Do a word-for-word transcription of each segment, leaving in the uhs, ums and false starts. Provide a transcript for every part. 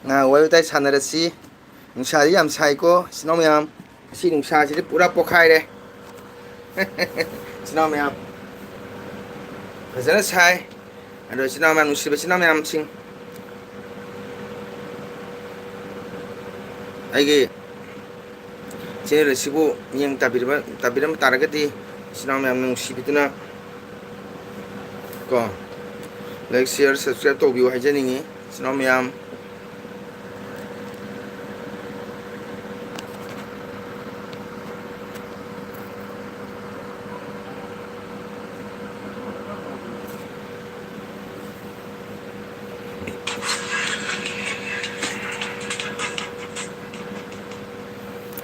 ꯉꯥꯏꯍꯥꯛ ꯋꯥꯔꯤ ꯋꯥꯇꯥꯏ ꯁꯥꯟꯅꯔꯁꯤ꯫ ꯅꯨꯡꯁꯥꯗꯤ ꯌꯥꯝ ꯁꯥꯏꯀꯣ, ꯏꯆꯤꯟ ꯏꯅꯥꯎ ꯃꯌꯥꯝ꯫ ꯉꯁꯤ ꯅꯨꯡꯁꯥꯁꯤꯗꯤ ꯄꯨꯔꯥ ꯄꯣꯛꯈꯥꯏꯔꯦ꯫ ꯏꯆꯤꯟ ꯏꯅꯥꯎ ꯃꯌꯥꯝ, ꯐꯖꯅ ꯁꯥꯏ꯫ ꯑꯗꯣ ꯏꯆꯤꯟ ꯏꯅꯥꯎ ꯃꯌꯥꯝ, ꯅꯨꯡꯁꯤꯕ ꯏꯆꯤꯟ ꯏꯅꯥꯎ ꯃꯌꯥꯝꯁꯤꯡ, ꯑꯩꯒꯤ ꯆꯦꯅꯦꯜ ꯑꯁꯤꯕꯨ ꯃꯤꯠꯌꯦꯡ ꯇꯥꯕꯤꯔꯝꯕ, ꯇꯥꯕꯤꯔꯝꯕ ꯇꯥꯔꯒꯗꯤ, ꯏꯆꯤꯟ ꯏꯅꯥꯎ ꯃꯌꯥꯝ ꯅꯨꯡꯁꯤꯕꯤꯗꯨꯅ ꯀꯣ, like, share, subscribe ꯇꯧꯕꯤꯌꯨ ꯍꯥꯏꯖꯅꯤꯡꯉꯤ, ꯏꯆꯤꯟ ꯏꯅꯥꯎ ꯃꯌꯥꯝ꯫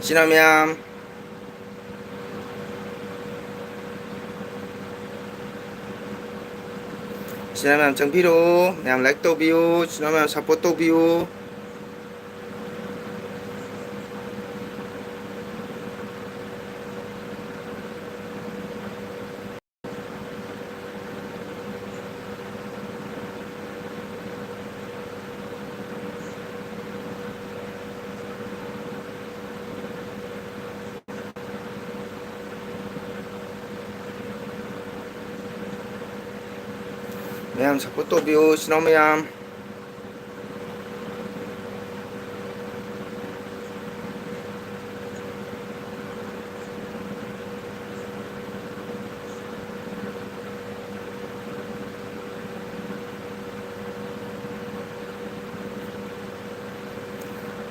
ꯏꯆꯤꯟ ꯏꯅꯥꯎ ꯃꯌꯥꯝ, ꯏꯆꯤꯟ ꯏꯅꯥꯎ ꯃꯌꯥꯝ ꯆꯪꯕꯤꯔꯛꯑꯣ, ꯃꯌꯥꯝ like ꯇꯧꯕꯤꯌꯨ, ꯏꯆꯤꯟ ꯏꯅꯥꯎ ꯃꯌꯥꯝ support ꯇꯧꯕꯤꯌꯨ꯫ ꯃꯌꯥꯝ support ꯇꯧꯕꯤꯌꯨ, ꯏꯆꯤꯟ ꯏꯅꯥꯎ ꯃꯌꯥꯝ꯫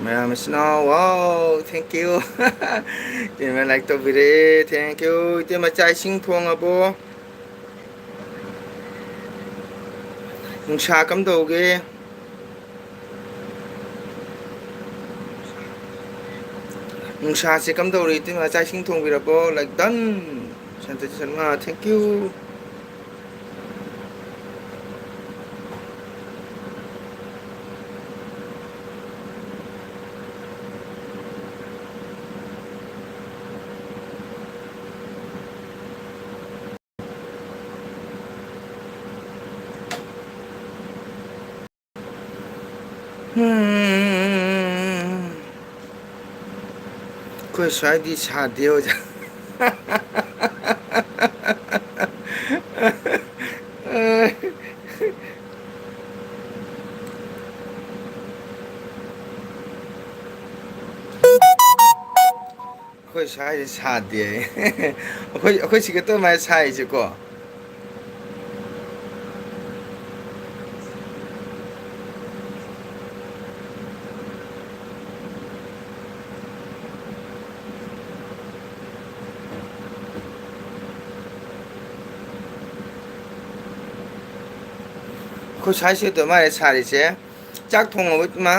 ꯃꯌꯥꯝ ꯏꯆꯤꯟ ꯏꯅꯥꯎ, wow, thank you꯫ ꯏꯇꯩꯃ like ꯇꯧꯕꯤꯔꯦ, thank you꯫ ꯏꯇꯩꯃ, ꯆꯥꯛ ꯏꯁꯤꯡ ꯊꯣꯡꯉꯕꯣ? ꯅꯨꯡꯁꯥ ꯀꯝꯗꯧꯒꯦ? ꯅꯨꯡꯁꯥꯁꯦ ꯀꯝꯗꯧꯔꯤ? ꯏꯇꯩꯃ, ꯆꯥꯛ ꯏꯁꯤꯡ ꯊꯣꯡꯕꯤꯔꯕꯣ? Like, done꯫ ꯁꯟꯇ Sharma, thank you꯫ ꯎꯝ, ꯑꯩꯈꯣꯏ ꯁ꯭ꯋꯥꯏꯗꯤ ꯁꯥꯗꯦ, ꯑꯣꯖꯥ꯫ ꯑꯩꯈꯣꯏ ꯁ꯭ꯋꯥꯏꯗꯤ ꯁꯥꯗꯦ꯫ ꯑꯩꯈꯣꯏ, ꯑꯩꯈꯣꯏ ꯁꯤꯒ ꯇꯧ ꯃꯥꯏ ꯁꯥꯏꯁꯦꯀꯣ꯫ ꯑꯩꯈꯣꯏ ꯁ꯭ꯋꯥꯏꯁꯦ ꯑꯗꯨꯃꯥꯏꯅ ꯁꯥꯔꯤꯁꯦ꯫ ꯆꯥꯛ ꯊꯣꯡꯉꯕ ꯏꯃꯥ?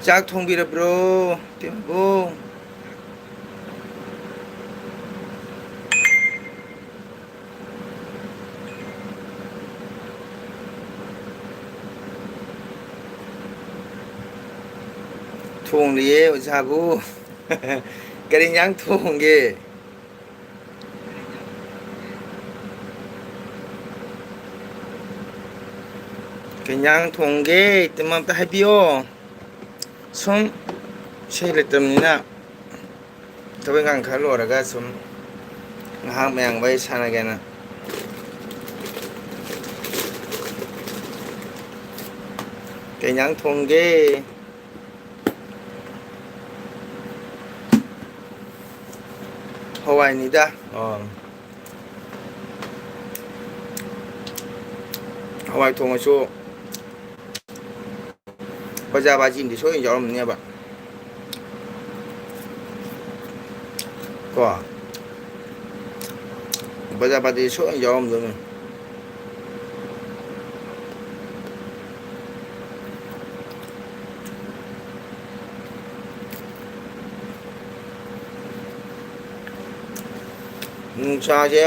ꯆꯥꯛ ꯊꯣꯡꯕꯤꯔꯕ꯭ꯔꯣ, ꯇꯦꯝꯕꯨꯡ? ꯊꯣꯡꯂꯤꯌꯦ ꯑꯣꯖꯥꯕꯨ꯫ ꯀꯔꯤ ꯏꯟꯖꯥꯡ ꯊꯣꯡꯒꯦ? ꯀꯩ ꯏꯟꯖꯥꯡ ꯊꯣꯡꯒꯦ? ꯏꯇꯩꯃ ꯑꯝꯇ ꯍꯥꯏꯕꯤꯌꯣ꯫ ꯁꯨꯝ ꯏꯁꯩ ꯂꯩꯇꯕꯅꯤꯅ ꯊꯕꯛ ꯏꯪꯈꯥꯡ ꯈꯔ ꯂꯣꯏꯔꯒ ꯁꯨꯝ ꯉꯥꯏꯍꯥꯛ ꯃꯌꯥꯝ ꯋꯥꯔꯤ ꯁꯥꯟꯅꯒꯦꯅ꯫ ꯀꯩ ꯏꯟꯖꯥꯡ ꯊꯣꯡꯒꯦ? ꯍꯋꯥꯏꯅꯤꯗ꯫ ꯑꯣ꯫ ꯍꯋꯥꯏ ꯊꯣꯡꯉꯁꯨ ꯕꯖꯥꯔ ꯕꯥꯖꯤ ꯑꯃꯗꯤ ꯁꯣꯏꯗꯅ ꯌꯥꯎꯔꯝꯅꯦꯕ꯫ ꯀꯣ? ꯕꯖꯥꯔ ꯕꯥꯖꯤ ꯁꯣꯏꯗꯅ ꯌꯥꯎꯔꯝꯗꯣꯏꯅꯤ꯫ ꯅꯨꯡꯁꯥꯁꯦ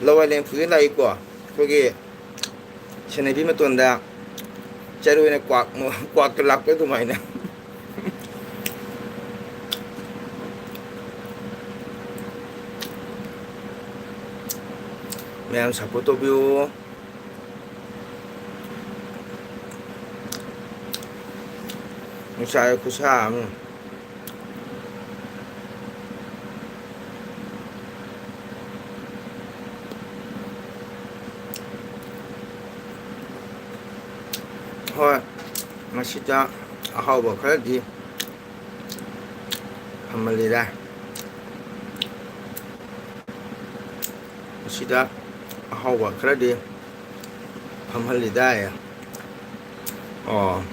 ꯂꯋꯥꯏ ꯂꯦꯝꯐꯨꯗ ꯂꯥꯛꯏꯀꯣ꯫ ꯑꯩꯈꯣꯏꯒꯤ ꯁꯦꯟꯅꯕꯤ ꯃꯇꯣꯟꯗ ꯆꯔꯨ ꯑꯣꯏꯅ ꯀ꯭ꯋꯥꯛ, ꯀ꯭ꯋꯥꯛꯇ ꯂꯥꯛꯄ ꯑꯗꯨꯃꯥꯏꯅ꯫ ꯃꯌꯥꯝ support ꯇꯧꯕꯤꯌꯨ꯫ ꯅꯨꯡꯁꯥ ꯈꯨꯁꯥ ꯑꯃ꯫ ꯍꯣꯏ, ꯃꯁꯤꯗ ꯑꯍꯥꯎꯕ ꯈꯔꯗꯤ ꯐꯝꯍꯜꯂꯤꯗ꯫ ꯃꯁꯤꯗ ꯑꯍꯥꯎꯕ ꯈꯔꯗꯤ ꯐꯝꯍꯜꯂꯤꯗꯥꯏ꯫ ꯑꯣ꯫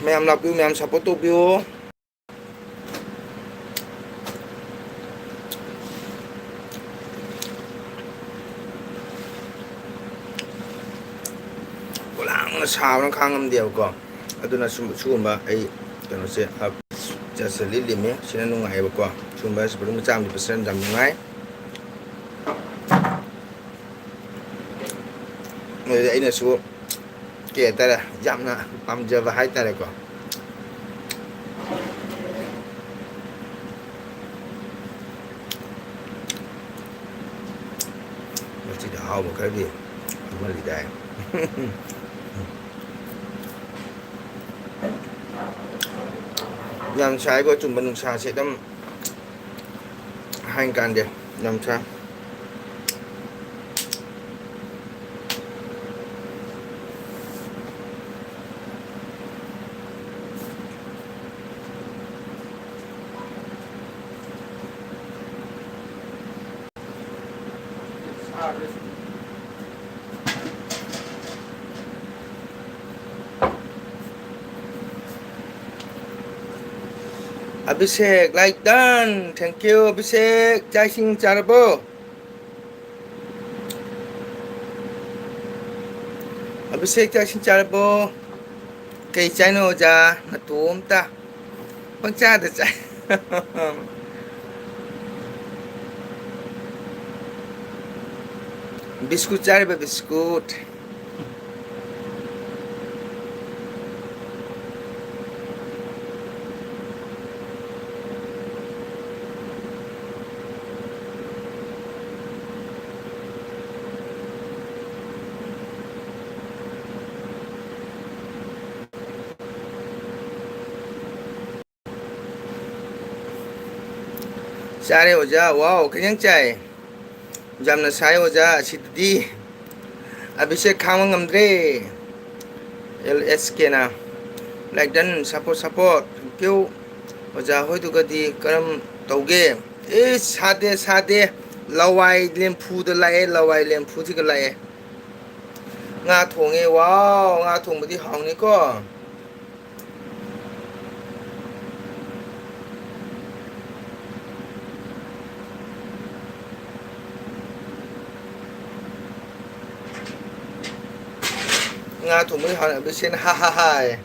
ꯃꯌꯥꯝ ꯂꯥꯛꯄꯤꯌꯨ, ꯃꯌꯥꯝ support ꯇꯧꯕꯤꯌꯨ꯫ ꯄꯣꯂꯥꯡꯅ ꯁꯥꯕꯅ ꯈꯥꯡꯉꯝꯗꯦꯕꯀꯣ꯫ ꯑꯗꯨꯅ ꯁꯨꯝ, ꯁꯤꯒꯨꯝꯕ ꯑꯩ ꯀꯩꯅꯣꯁꯦ, ꯑ, ꯆꯠꯁꯦ ꯂꯤꯠꯂꯤꯃꯤ꯫ ꯁꯤꯅ ꯅꯨꯡꯉꯥꯏꯌꯦꯕꯀꯣ꯫ ꯁꯤꯒꯨꯝꯕ ꯁꯤꯄꯔ ꯃꯆꯥ ꯑꯃꯗꯤ ꯄꯁꯟ ꯌꯥꯝ ꯅꯨꯡꯉꯥꯏ꯫ ꯑꯗꯨꯗꯤ ꯑꯩꯅꯁꯨ ꯀꯩ ꯍꯥꯏꯇꯥꯔꯦ, ꯌꯥꯝꯅ ꯄꯥꯝꯖꯕ ꯍꯥꯏꯇꯥꯔꯦꯀꯣ꯫ ꯃꯁꯤꯗ ꯑꯍꯥꯎꯕ ꯈꯔꯗꯤ ꯐꯝꯍꯜꯂꯤꯗꯥꯏ꯫ ꯌꯥꯝ ꯁꯥꯏꯀꯣ, ꯑꯆꯨꯝꯕ ꯅꯨꯡꯁꯥꯁꯦ ꯑꯗꯨꯝ ꯍꯥꯏ ꯀꯥꯟꯗꯦ, ꯌꯥꯝ ꯁꯥꯏ꯫ Abhishek, like done. Thank you, Abhishek. ꯆꯥꯛ ꯏꯁꯤꯡ ꯆꯥꯔꯕꯣ? ꯑꯕꯤꯁꯦꯛ, ꯆꯥꯛ ꯏꯁꯤꯡ ꯆꯥꯔꯕꯣ? ꯀꯩ ꯆꯥꯏꯅꯣ, ꯑꯣꯖꯥ? ꯅꯇꯣꯝꯇ ꯄꯪꯆꯥꯗ ꯆꯥꯏ꯫ ꯕꯤꯁꯀꯨꯠ ꯆꯥꯔꯤꯕ, ꯕꯤꯁꯀꯨꯠ꯫ ꯆꯥꯔꯦ ꯑꯣꯖꯥ꯫ ꯋꯥꯎ, ꯀꯩ ꯏꯟꯖꯥꯡ ꯆꯥꯏ? ꯌꯥꯝꯅ ꯁꯥꯏ ꯑꯣꯖꯥ ꯑꯁꯤꯗꯗꯤ꯫ ꯑꯕꯤꯁꯦꯛ ꯈꯥꯡꯕ ꯉꯝꯗ꯭ꯔꯦ꯫ ꯑꯦꯜ ꯑꯦꯁ ꯀꯦꯅ꯫ Like done, support, support. Thank you꯫ ꯑꯣꯖꯥ ꯍꯣꯏꯗꯨꯒꯗꯤ ꯀꯔꯝ ꯇꯧꯒꯦ? ꯑꯦ, ꯁꯥꯗꯦ, ꯁꯥꯗꯦ꯫ ꯂꯋꯥꯏ ꯂꯦꯝꯐꯨꯗ ꯂꯥꯛꯑꯦ, ꯂꯋꯥꯏ ꯂꯦꯝꯐꯨꯁꯤꯒ ꯂꯥꯛꯑꯦ꯫ ꯉꯥ ꯊꯣꯡꯉꯦ꯫ ꯋꯥꯎ, ꯉꯥ ꯊꯣꯡꯕꯗꯤ ꯍꯥꯎꯅꯤꯀꯣ꯫ ꯉꯥ ꯊꯣꯡꯕꯗꯤ ꯍꯥꯎꯅꯤ, ꯕꯤꯁꯦꯟ, ꯍꯥ ꯍꯥ ꯍꯥꯏ꯫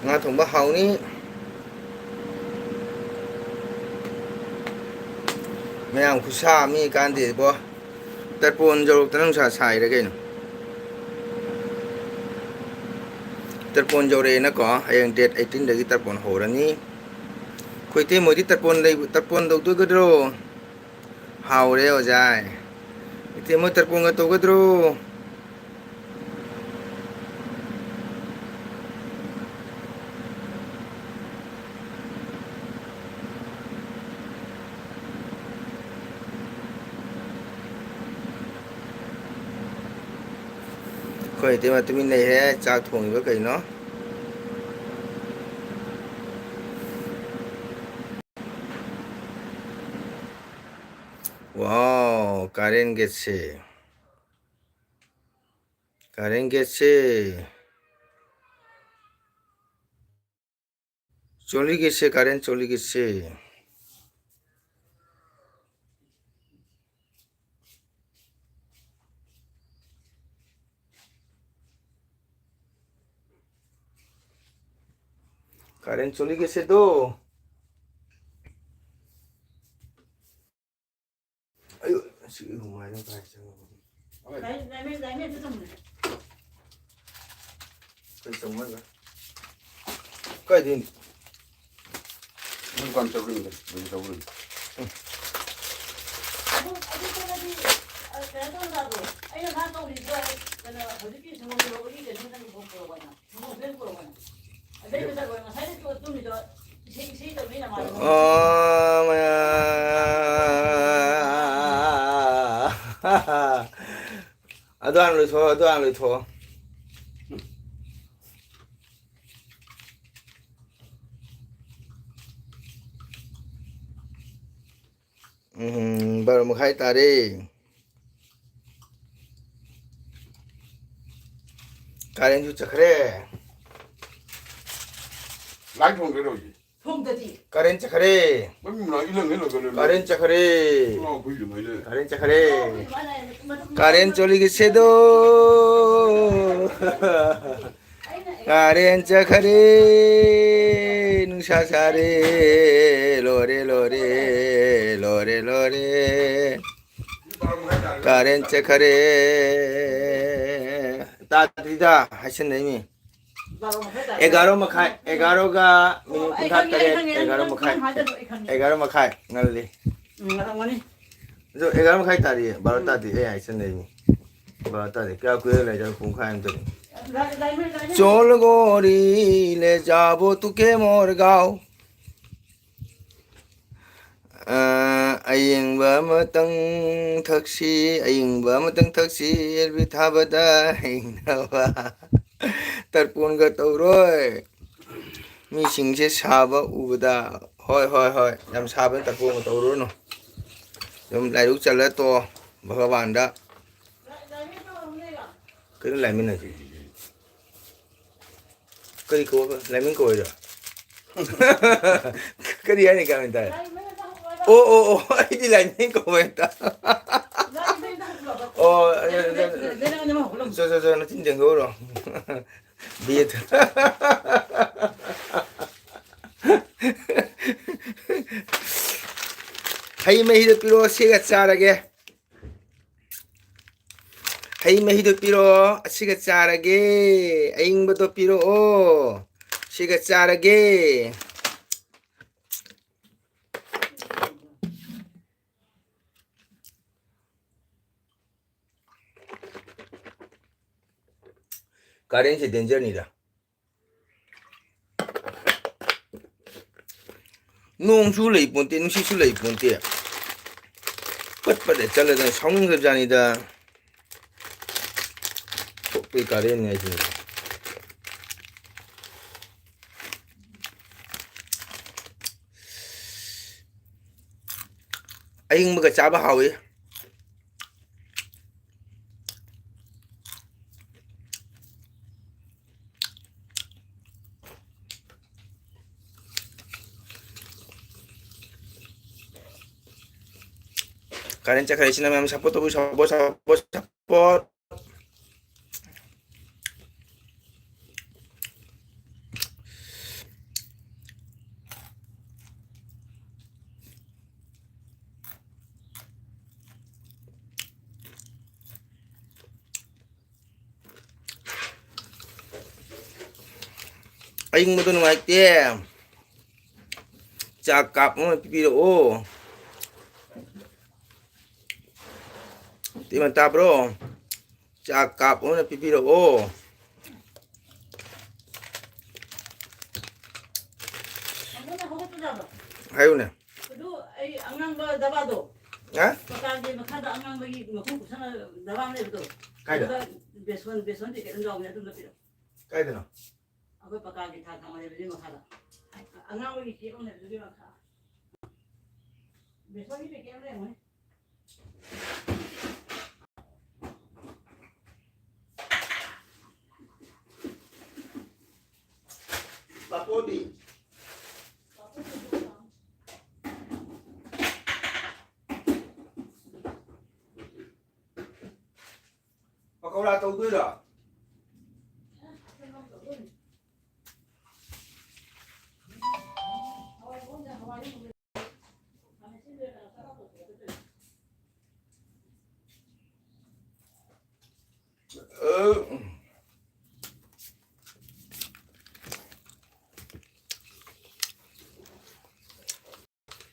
ꯉꯥ ꯊꯣꯡꯕ ꯍꯥꯎꯅꯤ꯫ ꯃꯌꯥꯝ ꯈꯨꯠꯁꯥ ꯑꯃ ꯀꯥꯟꯗꯦꯕꯣ꯫ ꯇꯔꯄꯣꯟ ꯌꯧꯔꯛꯇꯅ ꯅꯨꯡꯁꯥ ꯁꯥꯏꯔꯦ ꯀꯩꯅꯣ꯫ ꯇꯔꯄꯣꯟ ꯌꯧꯔꯛꯑꯦꯅꯀꯣ, ꯍꯌꯦꯡ date eighteen ꯗꯒꯤ ꯇꯔꯄꯣꯟ ꯍꯧꯔꯅꯤ꯫ ꯑꯩꯈꯣꯏ ꯏꯇꯩꯃ ꯍꯣꯏꯗꯤ ꯇꯔꯄꯣꯟ ꯂꯩꯕ-, ꯇꯔꯄꯣꯟ ꯇꯧꯗꯣꯏꯒꯗ꯭ꯔꯣ? ꯍꯥꯎꯔꯦ ꯑꯣꯖꯥ꯫ ꯏꯇꯩꯃ ꯍꯣꯏ ꯇꯔꯄꯣꯟꯒ ꯇꯧꯒꯗ꯭ꯔꯣ? ꯑꯩꯈꯣꯏ ꯏꯇꯩꯃ ꯇꯨꯃꯤꯟ ꯂꯩꯍꯦ, ꯆꯥꯛ ꯊꯣꯡꯉꯤꯕ ꯀꯩꯅꯣ? ꯋꯥꯎ, current ꯒꯦꯠꯁꯦ꯫ Current ꯒꯦꯠꯁꯦ꯫ ꯆꯣꯂꯤ ꯒꯦꯠꯁꯦ, current ꯆꯣꯂꯤ ꯒꯦꯠꯁꯦ꯫ Current ꯆꯣꯂꯤ ꯒꯦꯠꯁꯦ ꯗꯣ꯫ ꯑꯌꯨ, ꯑꯁꯤ ꯍꯨꯃꯥꯏꯅ ꯀꯥꯏ ꯆꯪꯉꯕ? ꯂꯥꯏ-, ꯂꯥꯏꯃꯩ-, ꯂꯥꯏꯃꯩꯗ ꯊꯝꯃꯨꯅꯦ꯫ ꯀꯩ ꯇꯧꯅꯕ? ꯀꯥꯏꯗꯩꯅꯣ? ꯗꯨꯀꯥꯟ ꯆꯠꯂꯨꯏꯅꯦ, ꯀꯩ ꯇꯧꯔꯨꯏꯅꯦ? ꯑꯗꯨ, ꯑꯗꯨ ꯆꯠꯂꯗꯤ, ꯑ, ꯀꯩꯅꯣ ꯇꯧꯔꯕ ꯑꯗꯣ? ꯑꯩꯅ ꯃꯥ ꯀꯧꯔꯤꯗꯣ, ꯀꯩꯅꯣ, ꯍꯧꯖꯤꯛꯀꯤ ꯁꯪꯒꯣꯝ ꯌꯧꯕꯒꯤ ꯀꯩꯅꯣꯗꯪ ꯄꯨꯔꯛꯑꯣꯅ꯫ ꯑꯣ, ꯃꯌꯥ-, ꯑꯗꯨ ꯍꯥꯟꯅ ꯂꯣꯏꯊꯣꯛꯑꯣ, ꯑꯗꯨ ꯍꯥꯟꯅ ꯂꯣꯏꯊꯣꯛꯑꯣ꯫ ꯎꯝ, ꯕꯥꯔꯣ ꯃꯈꯥꯏ ꯇꯥꯔꯦ꯫ ꯀꯥꯔꯦꯟꯁꯨ ꯆꯠꯈ꯭ꯔꯦ꯫ ꯂꯥꯏ ꯊꯣꯡꯗꯣꯏꯔꯣ ꯍꯧꯖꯤꯛ? ꯊꯣꯡꯗꯗꯤ꯫ ꯀꯥꯔꯦꯟ ꯆꯠꯈ꯭ꯔꯦ꯫ ꯃꯃꯤꯡ ꯃꯅꯥ ꯏꯜꯍꯪ ꯏꯜꯍꯪꯒ ꯂꯣꯏ ꯀꯥꯔꯦꯟ ꯆꯠꯈ꯭ꯔꯦ꯫ ꯂꯥꯎ ꯈꯨꯏꯗꯨ ꯃꯩ ꯂꯩ꯫ ꯀꯥꯔꯦꯟ ꯆꯠꯈ꯭ꯔꯦ꯫ ꯀꯥꯔꯦꯟ ꯆꯣꯂꯤꯒꯤ ꯁꯦꯗꯣ꯫ ꯀꯥꯔꯦꯟ ꯆꯠꯈꯔꯦ, ꯅꯨꯡꯁꯥ ꯁꯥꯔꯦ, ꯂꯣꯏꯔꯦ, ꯂꯣꯏꯔꯦ, ꯂꯣꯏꯔꯦ, ꯂꯣꯏꯔꯦ꯫ ꯀꯥꯔꯦꯟ ꯆꯠꯈꯔꯦ꯫ ꯇꯥꯗ꯭ꯔꯤꯗ, ꯍꯥꯏꯁꯤꯟꯅꯩꯅꯤ꯫ ꯑꯦꯒꯥꯔꯣ ꯃꯈꯥꯏ, ꯑꯦꯒꯥꯔꯣꯒ ꯃꯤꯅꯤꯠ ꯀꯨꯟꯊ꯭ꯔꯥ ꯇꯔꯦꯠ, ꯑꯦꯒꯥꯔꯣ ꯃꯈꯥꯏ, ꯑꯦꯒꯥꯔꯣ ꯃꯈꯥꯏ ꯉꯜꯂꯤ꯫ ꯎꯝ, ꯉꯜꯂꯝꯒꯅꯤ꯫ ꯑꯗꯣ ꯑꯦꯒꯥꯔꯣ ꯃꯈꯥꯏ ꯇꯥꯔꯤꯌꯦ, ꯕꯥꯔꯣ ꯎꯝ꯫ ꯇꯥꯗꯦ, ꯑꯩ ꯍꯥꯏꯁꯤꯟꯅꯩꯅꯤ꯫ ꯕꯥꯔꯣ ꯇꯥꯗꯦ, ꯀꯌꯥ ꯀꯨꯏꯔ ꯂꯩꯗꯣꯏꯅꯣ? ꯄꯨꯡꯈꯥꯏ ꯑꯃ ꯆꯠꯂꯤ꯫ ꯂꯥꯏ-, ꯂꯥꯏꯃꯩ, ꯂꯥꯏꯃꯩ꯫ ꯆꯣꯜ ꯒꯣꯔꯤ ꯂꯦ ꯖꯥꯕꯣ ꯇꯨ ꯀꯦ ꯃꯣꯔ ꯒꯥꯎ꯫ ꯑ, ꯑꯌꯤꯡꯕ ꯑꯃꯇꯪ ꯊꯛꯁꯤ, ꯑꯌꯤꯡꯕ ꯑꯃꯇꯪ ꯊꯛꯁꯤ, ꯑꯦꯜꯕꯤ ꯊꯥꯕꯗ ꯍꯩꯅꯕ꯫ ꯇꯔꯄꯣꯟꯒ ꯇꯧꯔꯣꯏ꯫ ꯃꯤꯁꯤꯡꯁꯦ ꯁꯥꯕ ꯎꯕꯗ, ꯍꯣꯏ, ꯍꯣꯏ, ꯍꯣꯏ, ꯌꯥꯝ ꯁꯥꯕꯅ ꯇꯔꯄꯣꯟꯒ ꯇꯧꯔꯨꯔꯅꯨ꯫ ꯑꯗꯨꯝ ꯂꯥꯏꯔꯨꯛ ꯆꯜꯂ ꯇꯣꯛꯑꯣ ꯚꯒꯕꯥꯟꯗ꯫ ꯀꯩꯅꯣ ꯂꯥꯏꯃꯟ ꯍꯥꯏꯁꯦ? ꯀꯔꯤ ꯀꯧꯕ? ꯂꯥꯏꯃꯟ ꯀꯧꯏꯔꯣ? ꯀꯔꯤ ꯍꯥꯏꯅꯤ ꯒ꯭ꯌꯥꯟ ꯃꯦꯟ ꯇꯥꯗꯦ꯫ ꯑꯣ, ꯑꯣ, ꯑꯣ, ꯑꯩꯗꯤ ꯂꯥꯏꯃꯟ ꯀꯧꯕ ꯍꯦꯛꯇ꯫ ꯑꯣ, ꯆꯣ, ꯆꯣ, ꯆꯣ, ꯅꯆꯤꯟ ꯁꯦꯡꯗꯣꯛꯎꯔꯣ꯫ ꯕꯦꯠ꯫ ꯍꯩ ꯃꯍꯤꯗꯣ ꯄꯤꯔꯛꯑꯣ, ꯁꯤꯒ ꯆꯥꯔꯒꯦ꯫ ꯍꯩ ꯃꯍꯤꯗꯣ ꯄꯤꯔꯛꯑꯣ, ꯑꯁꯤꯒ ꯆꯥꯔꯒꯦ꯫ ꯑꯏꯪꯕꯗꯣ ꯄꯤꯔꯛꯑꯣ, ꯁꯤꯒ ꯆꯥꯔꯒꯦ꯫ ꯀꯔꯦꯟꯁꯦ ꯗꯦꯟꯖꯔꯅꯤꯗ꯫ ꯅꯣꯡꯁꯨ ꯂꯩ ꯄꯣꯟꯇꯦ, ꯅꯨꯡꯁꯤꯠꯁꯨ ꯂꯩ ꯄꯣꯟꯇꯦ꯫ ꯄꯠ ꯄꯠ ꯍꯦꯛ ꯆꯠꯂꯗꯅ ꯁꯥꯎꯅꯤꯡꯈ꯭ꯔꯖꯥꯠꯅꯤꯗ꯫ ꯊꯣꯛꯄꯩ ꯀꯥꯔꯦꯟꯅꯦ ꯍꯥꯏꯁꯤꯅꯤ꯫ ꯑꯌꯤꯡꯕꯒ ꯆꯥꯕ ꯍꯥꯎꯏ꯫ ꯀꯥꯔꯦꯟ ꯆꯠꯈ꯭ꯔꯦ, ꯏꯆꯤꯟ ꯏꯅꯥꯎ ꯃꯌꯥꯝ support ꯇꯧꯕꯤꯌꯨ, support, support, support꯫ ꯑꯌꯤꯡꯕꯗꯣ ꯅꯨꯡꯉꯥꯏꯇꯦ꯫ ꯆꯥꯛ ꯀꯥꯞ ꯑꯃ ꯄꯤꯕꯤꯔꯛꯑꯣ꯫ ꯏꯇꯩꯃ ꯇꯥꯕ꯭ꯔꯣ? ꯆꯥꯛ ꯀꯥꯞ ꯑꯃ ꯄꯤꯕꯤꯔꯛꯑꯣ꯫ ꯍꯥꯏꯌꯨꯅꯦ꯫ ꯑꯗꯨ ꯑꯩ ꯑꯉꯥꯡꯕ ꯗꯕꯥꯗꯣ, ꯍꯥ? ꯄꯀꯥꯒꯤ ꯃꯈꯥꯗ ꯑꯉꯥꯡꯕꯒꯤ ꯃꯈꯨꯝ ꯀꯨꯞꯁꯟꯅ ꯗꯕꯥ ꯑꯃ ꯂꯩꯕꯗꯣ, ꯀꯥꯏꯗ? ꯑꯗꯨꯗ ꯕꯦꯁꯣꯟ, ꯕꯦꯁꯣꯟ packet ꯑꯃ ꯌꯥꯎꯕꯅꯦ, ꯑꯗꯨꯝ ꯂꯧꯕꯤꯔꯣ꯫ ꯀꯥꯏꯗꯅꯣ? ꯑꯩꯈꯣꯏ ꯄꯀꯥꯒꯤ ꯊꯥꯛ ꯊꯥꯛ ꯂꯩꯕꯗꯨꯒꯤ ꯃꯈꯥꯗ꯫ ꯑꯉꯥꯡꯕꯒꯤ cake ꯑꯃ ꯂꯩꯕꯗꯨꯒꯤ ꯃꯈꯥ꯫ ꯕꯦꯁꯣꯟꯒꯤ packet ꯑꯃ ꯂꯩꯔꯝꯒꯅꯤ꯫ ꯄꯀꯧꯔꯥ ꯇꯧꯗꯣꯏꯔꯣ?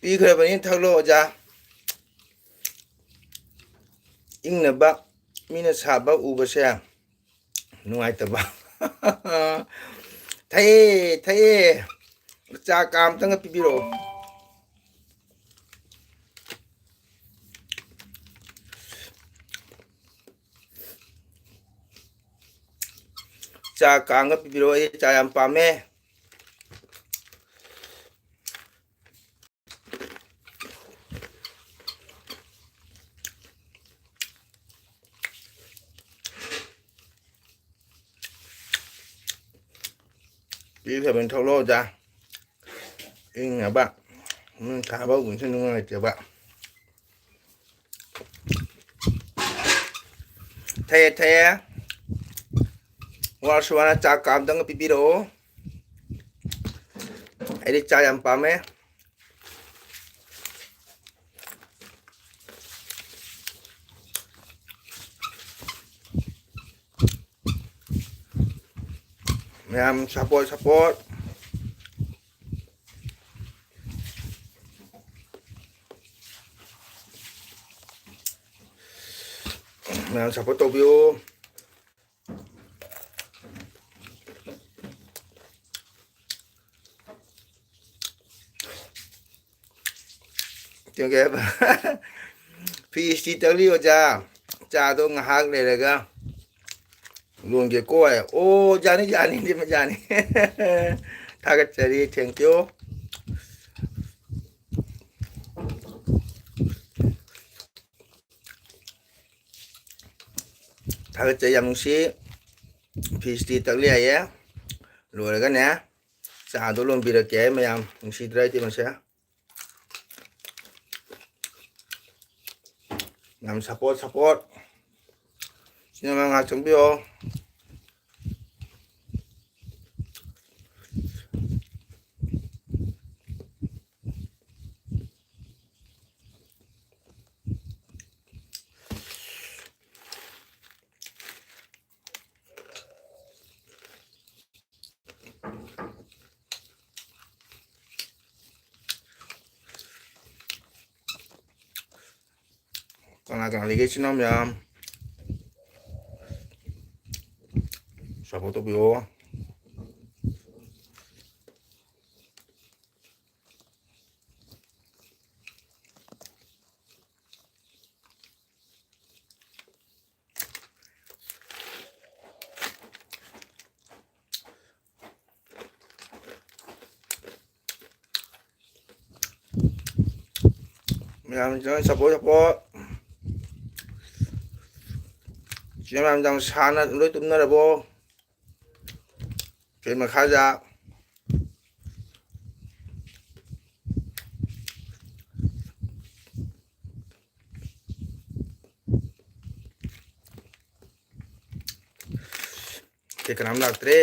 ꯄꯤꯈ꯭ꯔꯕꯅꯤ, ꯊꯛꯂꯣ ꯑꯣꯖꯥ꯫ ꯏꯪꯅꯕ꯫ ꯃꯤꯅ ꯁꯥꯕ ꯎꯕꯁꯦ ꯅꯨꯡꯉꯥꯏꯇꯕ꯫ ꯊꯛꯑꯦ, ꯊꯛꯑꯦ꯫ ꯆꯥ ꯀꯥ ꯑꯝꯇꯪꯒ ꯄꯤꯕꯤꯔꯛꯑꯣ꯫ ꯆꯥ ꯀꯥ ꯑꯝꯒ ꯄꯤꯕꯤꯔꯛꯑꯣ, ꯑꯩ ꯆꯥ ꯌꯥꯝ ꯄꯥꯝꯃꯦ꯫ ꯄꯤꯈ꯭ꯔꯕꯅꯤ, ꯊꯛꯂꯣ ꯑꯣꯖꯥ꯫ ꯏꯪꯅꯕ꯫ ꯎꯝ, ꯁꯥꯕ ꯎꯕꯁꯦ ꯅꯨꯡꯉꯥꯏꯇꯦꯕ꯫ ꯊꯛꯑꯦ, ꯊꯛꯑꯦ꯫ ꯋꯥꯔꯁꯨ ꯋꯥꯅ ꯆꯥ ꯀꯥ ꯑꯝꯇꯪꯒ ꯄꯤꯕꯤꯔꯛꯑꯣ꯫ ꯑꯩꯗꯤ ꯆꯥ ꯌꯥꯝ ꯄꯥꯝꯃꯦ꯫ ꯃꯌꯥꯝ support, support꯫ ꯃꯌꯥꯝ support ꯇꯧꯕꯤꯌꯨ꯫ ꯀꯩ ꯍꯥꯏꯕ? ꯐꯤ ꯏꯁꯇꯤ ꯇꯛꯂꯤ ꯑꯣꯖꯥ꯫ ꯆꯥꯗꯣ ꯉꯥꯏꯍꯥꯛ ꯂꯩꯔꯒ ꯂꯣꯟꯒꯦꯀꯣ ꯍꯥꯏ꯫ ꯑꯣ, ꯌꯥꯅꯤ, ꯌꯥꯅꯤ, ꯏꯕꯦꯝꯃ, ꯌꯥꯅꯤ꯫ ꯊꯥꯒꯠꯆꯔꯤ, thank you꯫ ꯊꯥꯒꯠꯆꯔꯤ, ꯌꯥꯝ ꯅꯨꯡꯁꯤ꯫ ꯐꯤ ꯏꯁꯇꯤ ꯇꯛꯂꯤ ꯍꯥꯏꯌꯦ꯫ ꯂꯣꯏꯔꯒꯅꯦ, ꯆꯥꯗꯣ ꯂꯣꯟꯕꯤꯔꯛꯀꯦ ꯍꯥꯏ ꯃꯌꯥꯝ, ꯅꯨꯡꯁꯤꯗ꯭ꯔꯥ ꯏꯇꯩꯃꯁꯦ? ꯌꯥꯝ support, support꯫ ꯁꯤꯅꯦꯃꯥ ꯉꯥꯏꯍꯥꯛ ꯆꯪꯕꯤꯌꯣ꯫ ꯀꯅꯥ ꯀꯅꯥ ꯂꯩꯒꯦ ꯏꯆꯤꯟ ꯏꯅꯥꯎ ꯃꯌꯥꯝ? Support ꯇꯧꯕꯤꯌꯣ꯫ ꯃꯌꯥꯝ ꯆꯪ support, support꯫ ꯆꯦ ꯃꯌꯥꯝ ꯆꯪ ꯁꯥꯅ ꯂꯣꯏ ꯇꯨꯝꯅꯔꯕꯣ? ꯆꯦ ꯃꯈꯥꯗ꯫ ꯀꯦ ꯀꯅꯥꯝ ꯂꯥꯛꯇ꯭ꯔꯦ꯫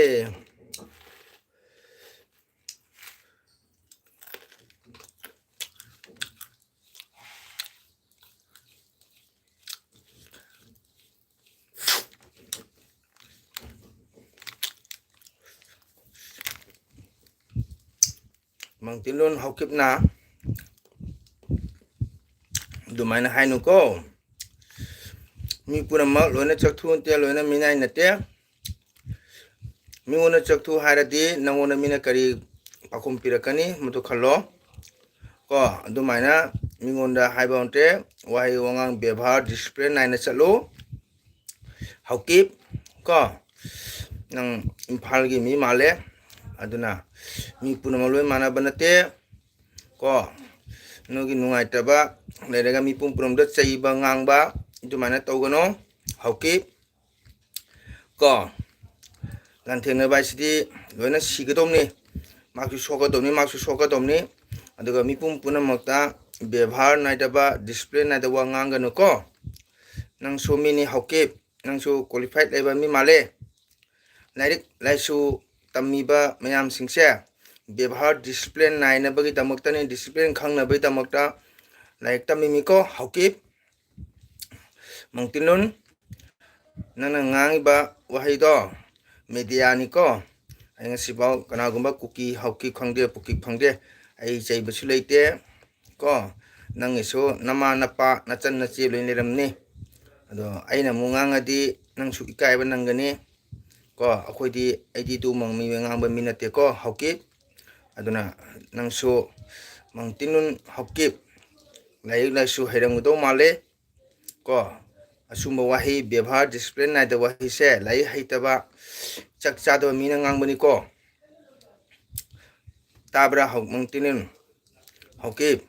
ꯃꯪꯇꯤꯂꯣꯟ ꯍꯧꯈꯤꯕꯅ ꯑꯗꯨꯃꯥꯏꯅ ꯍꯥꯏꯅꯨꯀꯣ꯫ ꯃꯤ ꯄꯨꯝꯅꯃꯛ ꯂꯣꯏꯅ ꯆꯛꯊꯨ ꯅꯠꯇꯦ, ꯂꯣꯏꯅ ꯃꯤꯅꯥꯏ ꯅꯠꯇꯦ꯫ ꯃꯤꯉꯣꯟꯗ ꯆꯛꯊꯨ ꯍꯥꯏꯔꯗꯤ ꯅꯪꯉꯣꯟꯗ ꯃꯤꯅ ꯀꯔꯤ ꯄꯥꯎꯈꯨꯝ ꯄꯤꯔꯛꯀꯅꯤ, ꯃꯗꯨ ꯈꯜꯂꯣ꯫ ꯀꯣ, ꯑꯗꯨꯃꯥꯏꯅ ꯃꯤꯉꯣꯟꯗ ꯍꯥꯏꯕ ꯅꯠꯇꯦ꯫ ꯋꯥꯍꯩ ꯋꯥꯉꯥꯡ ꯕꯦꯕꯥꯔ discipline ꯅꯥꯏꯅ ꯆꯠꯂꯨ꯫ ꯍꯧꯀꯤꯞ, ꯀꯣ, ꯅꯪ ꯏꯝꯐꯥꯜꯒꯤ ꯃꯤ ꯃꯥꯜꯂꯦ꯫ ꯑꯗꯨꯅ ꯃꯤ ꯄꯨꯝꯅꯃꯛ ꯂꯣꯏ ꯃꯥꯟꯅꯕ ꯅꯠꯇꯦ꯫ ꯀꯣ, ꯅꯣꯏꯒꯤ ꯅꯨꯡꯉꯥꯏꯇꯕ ꯂꯩꯔꯒ ꯃꯤ ꯄꯨꯝ ꯄꯨꯝꯅꯃꯛꯇ ꯆꯩꯕ ꯉꯥꯡꯕ ꯑꯗꯨꯃꯥꯏꯅ ꯇꯧꯒꯅꯨ꯫ ꯍꯧꯀꯤꯞ꯫ ꯀꯣ, ꯂꯥꯟꯊꯦꯡꯅꯕ ꯍꯥꯏꯁꯤꯗꯤ ꯂꯣꯏꯅ ꯁꯤꯒꯗꯧꯅꯤ꯫ ꯃꯥꯔꯛꯁꯨ ꯁꯣꯛꯀꯗꯧꯅꯤ, ꯃꯥꯔꯛꯁꯨ ꯁꯣꯛꯀꯗꯧꯅꯤ꯫ ꯑꯗꯨꯒ ꯃꯤꯄꯨꯝ ꯄꯨꯝꯅꯃꯛꯇ ꯕꯦꯕꯥꯔ ꯅꯥꯏꯗꯕ, ꯗꯤꯁꯤꯄ꯭ꯂꯤꯟ ꯅꯥꯏꯗꯕ ꯋꯥ ꯉꯥꯡꯒꯅꯨꯀꯣ꯫ ꯅꯪꯁꯨ ꯃꯤꯅꯤ ꯍꯧꯀꯤꯞ, ꯅꯪꯁꯨ ꯀ꯭ꯋꯥꯂꯤꯐꯥꯏꯠ ꯂꯩꯕ ꯃꯤ ꯃꯥꯜꯂꯦ꯫ ꯂꯥꯏꯔꯤꯛ ꯂꯥꯏꯁꯨ ꯇꯝꯃꯤꯕ ꯃꯌꯥꯝꯁꯤꯡꯁꯦ ꯕꯦꯕꯥꯔ, ꯗꯤꯁꯤꯄ꯭ꯂꯤꯟ ꯅꯥꯏꯅꯕꯒꯤꯗꯃꯛꯇꯅꯤ, ꯗꯤꯁꯤꯄ꯭ꯂꯤꯟ ꯈꯪꯅꯕꯒꯤꯗꯃꯛꯇ ꯂꯥꯏꯔꯤꯛ ꯇꯝꯃꯤꯃꯤꯀꯣ ꯍꯧꯀꯤꯞ꯫ ꯃꯪꯇꯤꯅꯨꯟ, ꯅꯪꯅ ꯉꯥꯡꯉꯤꯕ ꯋꯥꯍꯩꯗꯣ ꯃꯦꯗꯤꯌꯥꯅꯤꯀꯣ꯫ ꯑꯩ ꯉꯁꯤꯐꯥꯎ ꯀꯅꯥꯒꯨꯝꯕ ꯀꯨꯀꯤ ꯍꯧꯀꯤꯞ ꯈꯪꯗꯦ, ꯄꯨꯀꯤꯞ ꯈꯪꯗꯦ, ꯑꯩ ꯆꯩꯕꯁꯨ ꯂꯩꯇꯦ ꯀꯣ꯫ ꯅꯪꯒꯤꯁꯨ ꯅꯃꯥ ꯅꯄꯥ ꯅꯆꯟ ꯅꯆꯦ ꯂꯣꯏ ꯂꯩꯔꯝꯅꯤ꯫ ꯑꯗꯣ ꯑꯩꯅ ꯑꯃꯨꯛ ꯉꯥꯡꯉꯗꯤ ꯅꯪꯁꯨ ꯏꯀꯥꯏꯕ ꯅꯪꯒꯅꯤ ꯀꯣ꯫ ꯑꯩꯈꯣꯏꯗꯤ, ꯑꯩꯗꯤ ꯑꯗꯨꯒꯨꯝꯕ ꯃꯤ ꯉꯥꯡꯕ ꯃꯤ ꯅꯠꯇꯦꯀꯣ ꯍꯧꯀꯤꯞ꯫ ꯑꯗꯨꯅ ꯅꯪꯁꯨ ꯃꯪꯇꯤꯅꯨꯟ ꯍꯧꯀꯤꯞ, ꯂꯥꯏꯔꯤꯛ ꯂꯥꯏꯁꯨ ꯍꯩꯔꯝꯒꯗꯧ ꯃꯥꯜꯂꯦ ꯀꯣ꯫ ꯑꯁꯨꯝꯕ ꯋꯥꯍꯩ, ꯕꯦꯕꯥꯔ, ꯗꯤꯁꯤꯄ꯭ꯂꯤꯟ ꯅꯥꯏꯗꯕ ꯋꯥꯍꯩꯁꯦ ꯂꯥꯏꯔꯤꯛ ꯍꯩꯇꯕ, ꯆꯥꯛ ꯆꯥꯗꯕ ꯃꯤꯅ ꯉꯥꯡꯕꯅꯤꯀꯣ꯫ ꯇꯥꯕ꯭ꯔꯥ ꯍꯧ-, ꯃꯪꯇꯤꯅꯨꯟ ꯍꯧꯀꯤꯞ?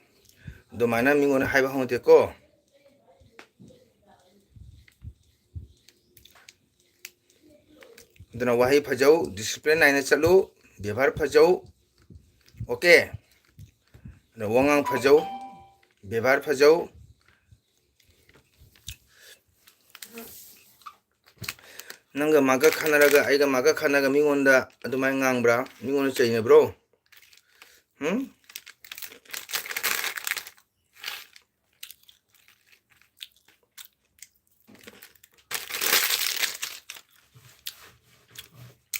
ꯑꯗꯨꯃꯥꯏꯅ ꯃꯤꯉꯣꯟꯗ ꯍꯥꯏꯕ ꯍꯧꯅꯗꯦꯀꯣ꯫ ꯑꯗꯨꯅ ꯋꯥꯍꯩ ꯐꯖꯧ, ꯗꯤꯁꯤꯄ꯭ꯂꯤꯟ ꯅꯥꯏꯅ ꯆꯠꯂꯨ, ꯕꯦꯕꯥꯔ ꯐꯖꯧ, ꯑꯣꯀꯦ? ꯑꯗꯨꯅ ꯋꯥꯉꯥꯡ ꯐꯖꯧ, ꯕꯦꯕꯥꯔ ꯐꯖꯧ꯫ ꯅꯪꯒ ꯃꯥꯒ ꯈꯟꯅꯔꯒ, ꯑꯩꯒ ꯃꯥꯒ ꯈꯟꯅꯔꯒ ꯃꯤꯉꯣꯟꯗ ꯑꯗꯨꯃꯥꯏꯅ ꯉꯥꯡꯕ꯭ꯔꯥ? ꯃꯤꯉꯣꯟꯗ ꯆꯩꯅꯕ꯭ꯔꯣ? ꯎꯝ?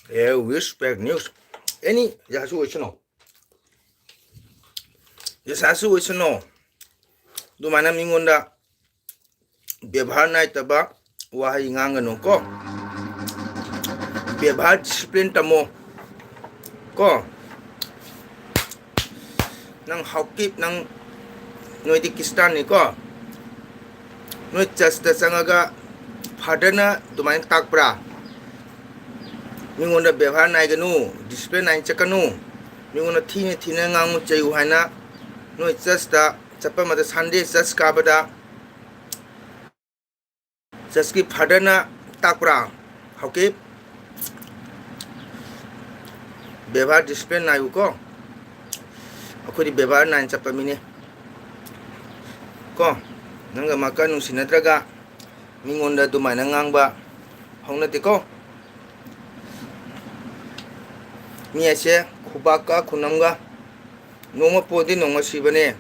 ꯑꯦ, wish bad news. Any, ꯌꯥꯁꯨ ꯑꯣꯏꯁꯅꯣ꯫ ꯌꯥꯁꯨ ꯑꯣꯏꯁꯅꯣ꯫ ꯑꯗꯨꯃꯥꯏꯅ ꯃꯤꯉꯣꯟꯗ ꯕꯦꯕꯥꯔ ꯅꯥꯏꯗꯕ ꯋꯥꯍꯩ ꯉꯥꯡꯒꯅꯨ ꯀꯣ꯫ ꯕꯦꯕꯥꯔ ꯗꯤꯁꯤꯄ꯭ꯂꯤꯟ ꯇꯝꯃꯣ ꯀꯣ꯫ ꯅꯪ ꯍꯧꯀꯤꯞ, ꯅꯪ, ꯅꯣꯏꯗꯤ ꯈ꯭ꯔꯤꯁꯇꯥꯟꯅꯤꯀꯣ꯫ ꯅꯣꯏ ꯆꯔꯆꯇ ꯆꯪꯉꯒ ꯐꯥꯗꯔꯅ ꯑꯗꯨꯃꯥꯏꯅ ꯇꯥꯛꯄ꯭ꯔꯥ? ꯃꯤꯉꯣꯟꯗ ꯕꯦꯕꯥꯔ ꯅꯥꯏꯒꯅꯨ, ꯗꯤꯁꯤꯄ꯭ꯂꯤꯟ ꯅꯥꯏꯅ ꯆꯠꯀꯅꯨ, ꯃꯤꯉꯣꯟꯗ ꯊꯤꯅ ꯊꯤꯅ ꯉꯥꯡꯉꯨ ꯆꯩꯌꯨ ꯍꯥꯏꯅ ꯅꯣꯏ ꯆꯔꯆꯇ ꯆꯠꯄ ꯃꯇꯝꯗ, ꯁꯟꯗꯦ ꯆꯔꯆ ꯀꯥꯕꯗ ꯆꯔꯆꯀꯤ ꯐꯥꯗꯔꯅ ꯇꯥꯛꯄ꯭ꯔꯥ? ꯍꯧꯀꯤꯞ, ꯕꯦꯕꯥꯔ ꯗꯤꯁꯤꯄ꯭ꯂꯤꯟ ꯅꯥꯏꯌꯨꯀꯣ꯫ ꯑꯩꯈꯣꯏꯗꯤ ꯕꯦꯕꯥꯔ ꯅꯥꯏꯅ ꯆꯠꯄ ꯃꯤꯅꯦ ꯀꯣ꯫ ꯅꯪꯒ ꯃꯥꯀ ꯅꯨꯡꯁꯤꯅꯗ꯭ꯔꯒ ꯃꯤꯉꯣꯟꯗ ꯑꯗꯨꯃꯥꯏꯅ ꯉꯥꯡꯕ ꯍꯧꯅꯗꯦꯀꯣ꯫ ꯃꯤ ꯍꯥꯏꯁꯦ ꯈꯨꯕꯥꯛꯀ ꯈꯨꯅꯝꯒ ꯅꯣꯡꯃ ꯄꯣꯗꯤ ꯅꯣꯡꯃ ꯁꯤꯕꯅꯦ꯫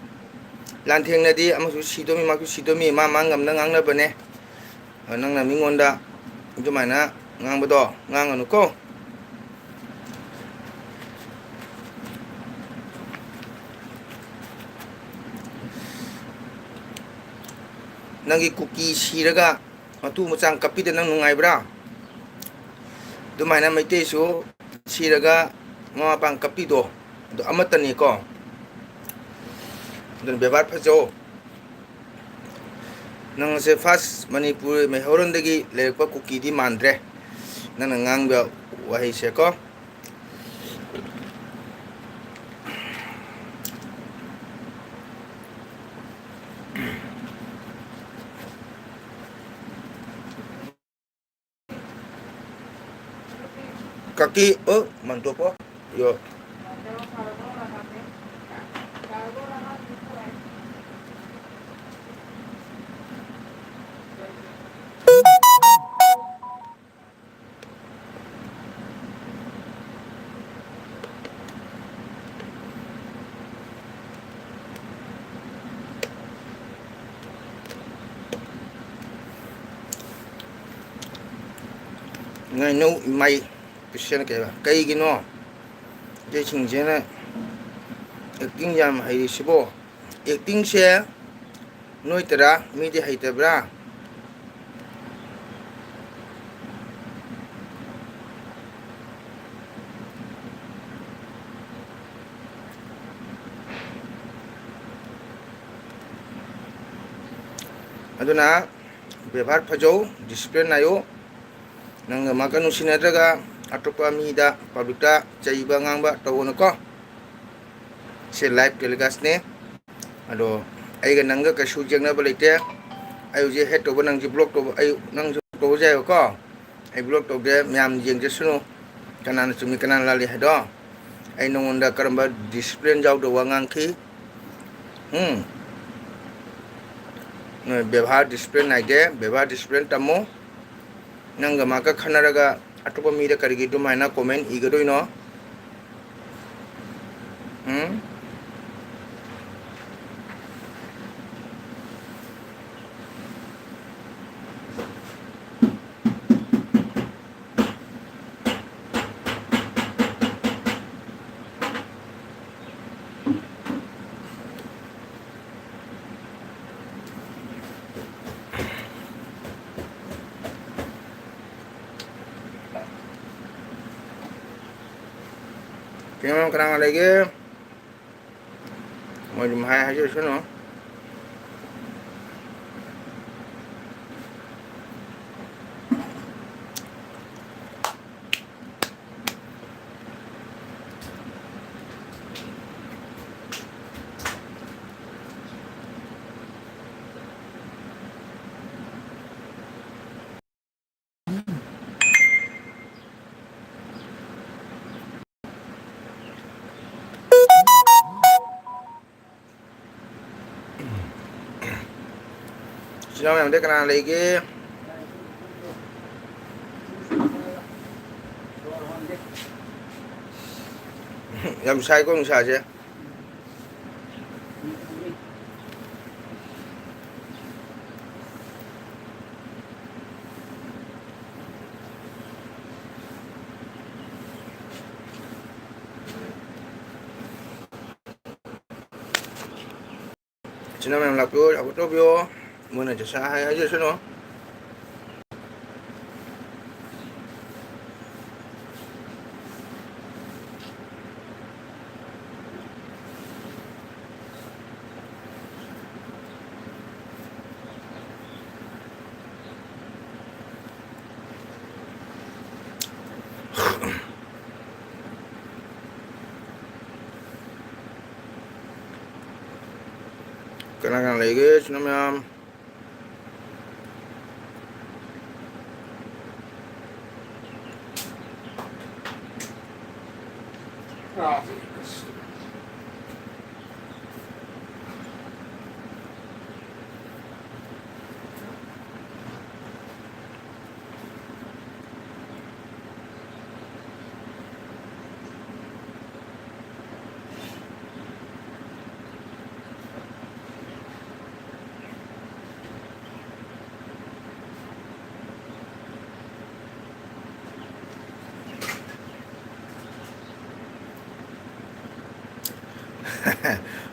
ꯂꯥꯟꯊꯦꯡꯅꯗꯤ ꯑꯃꯁꯨ ꯁꯤꯗꯣꯃꯤ, ꯃꯥꯁꯨ ꯁꯤꯗꯣꯃꯤ, ꯃꯥ ꯃꯥ ꯉꯝꯅ ꯉꯥꯡꯅꯕꯅꯦ꯫ ꯑ, ꯅꯪꯅ ꯃꯤꯉꯣꯟꯗ ꯑꯗꯨꯃꯥꯏꯅ ꯉꯥꯡꯕꯗꯣ ꯉꯥꯡꯒꯅꯨꯀꯣ꯫ ꯅꯪꯒꯤ ꯀꯨꯀꯤ ꯁꯤꯔꯒ ꯃꯇꯨ ꯃꯆꯥꯡ ꯀꯞꯄꯤꯗ ꯅꯪ ꯅꯨꯡꯉꯥꯏꯕ꯭ꯔꯥ? ꯑꯗꯨꯃꯥꯏꯅ ꯃꯩꯇꯩꯁꯨ ꯁꯤꯔꯒ ꯃꯃꯥ ꯃꯄꯥꯡ ꯀꯞꯄꯤꯗꯣ ꯑꯗꯨ ꯑꯃꯠꯇꯅꯤꯀꯣ꯫ ꯑꯗꯨꯅ ꯕꯦꯕꯥꯔ ꯐꯖꯧ꯫ ꯅꯪꯁꯦ ꯐꯥꯔꯁ ꯃꯅꯤꯄꯨꯔ ꯃꯩꯍꯧꯔꯣꯟꯗꯒꯤ ꯂꯩꯔꯛꯄ ꯀꯨꯀꯤꯗꯤ ꯃꯥꯟꯗ꯭ꯔꯦ, ꯅꯪꯅ ꯉꯥꯡꯕ ꯋꯥꯍꯩꯁꯦꯀꯣ꯫ Kaki, oh, mantupo. Yo. ꯉꯥꯏꯅꯧ ꯏꯃꯥꯏ ꯄꯤꯁꯦꯅ ꯀꯩꯕ? ꯀꯩꯒꯤꯅꯣ ꯏꯆꯦꯁꯤꯡꯁꯤꯅ ꯑꯦꯛꯇꯤꯡ ꯌꯥꯝ ꯍꯩꯔꯤꯁꯤꯕꯣ? ꯑꯦꯛꯇꯤꯡꯁꯦ ꯅꯣꯏ ꯇꯔꯥ ꯃꯤꯗꯤ ꯍꯩꯇꯕ꯭ꯔꯥ? ꯑꯗꯨꯅ ꯕꯦꯕꯥꯔ ꯐꯖꯧ, ꯗꯤꯁꯤꯄ꯭ꯂꯤꯟ ꯅꯥꯏꯌꯨ꯫ ꯅꯪꯒ ꯃꯥꯒ ꯅꯨꯡꯁꯤꯅꯗ꯭ꯔꯒ ꯑꯇꯣꯞꯄ ꯃꯤꯗ ꯄꯕ꯭ꯂꯤꯛꯇ ꯆꯩꯕ ꯉꯥꯡꯕ ꯇꯧꯒꯅꯨꯀꯣ꯫ ꯁꯤ ꯂꯥꯏꯚ ꯇꯦꯂꯤꯀꯥꯁꯅꯦ꯫ ꯑꯗꯣ ꯑꯩꯒ ꯅꯪꯒ ꯀꯩꯁꯨ ꯌꯦꯡꯅꯕ ꯂꯩꯇꯦ꯫ ꯑꯩ ꯍꯧꯖꯤꯛ ꯍꯦꯠ ꯇꯧꯕ, ꯅꯪꯁꯦ ꯕ꯭ꯂꯣꯛ ꯇꯧꯕ, ꯑꯩ ꯅꯪꯁꯨ ꯇꯧꯕ ꯌꯥꯏꯕꯀꯣ꯫ ꯑꯩ ꯕ꯭ꯂꯣꯛ ꯇꯧꯗꯦ, ꯃꯌꯥꯝ ꯌꯦꯡꯖꯁꯅꯨ ꯀꯅꯥꯅ ꯆꯨꯝꯃꯤ ꯀꯅꯥꯅ ꯂꯥꯜꯂꯤ ꯍꯥꯏꯗꯣ꯫ ꯑꯩ ꯅꯉꯣꯟꯗ ꯀꯔꯝꯕ discipline ꯌꯥꯎꯗꯕ ꯋꯥ ꯉꯥꯡꯈꯤ? ꯎꯝ? ꯅꯣꯏ ꯕꯦꯕꯥꯔ discipline ꯅꯥꯏꯗꯦ, ꯕꯦꯕꯥꯔ discipline ꯇꯝꯃꯨ꯫ ꯅꯪꯒ ꯃꯥꯒ ꯈꯟꯅꯔꯒ ꯑꯇꯣꯞꯄ ꯃꯤꯗ ꯀꯔꯤꯒꯤ ꯑꯗꯨꯃꯥꯏꯅ comment ꯏꯒꯗꯣꯏꯅꯣ? ꯎꯝ? ꯀꯩꯅꯣ, ꯀꯅꯥ ꯀꯅꯥ ꯂꯩꯒꯦ? ꯃꯣꯏ ꯑꯗꯨꯝ ꯍꯥꯏ ꯍꯥꯏꯖꯔꯁꯅꯨ꯫ ꯏꯆꯤꯟ ꯏꯅꯥꯎ ꯃꯌꯥꯝꯗ ꯀꯅꯥ ꯂꯩꯒꯦ? ꯌꯥꯝ ꯁꯥꯏꯀꯣ ꯅꯨꯡꯁꯥꯁꯦ꯫ ꯏꯆꯤꯟ ꯏꯅꯥꯎ ꯃꯌꯥꯝ ꯂꯥꯛꯄꯤꯌꯣ, support ꯇꯧꯕꯤꯌꯣ꯫ ꯃꯣꯏꯅ ꯖꯁꯥ ꯍꯥꯏ ꯍꯥꯏꯖꯁꯅꯨ꯫ ꯀꯅꯥ ꯀꯅꯥ ꯂꯩꯒꯦ, ꯏꯆꯤꯟ ꯏꯅꯥꯎ ꯃꯌꯥꯝ?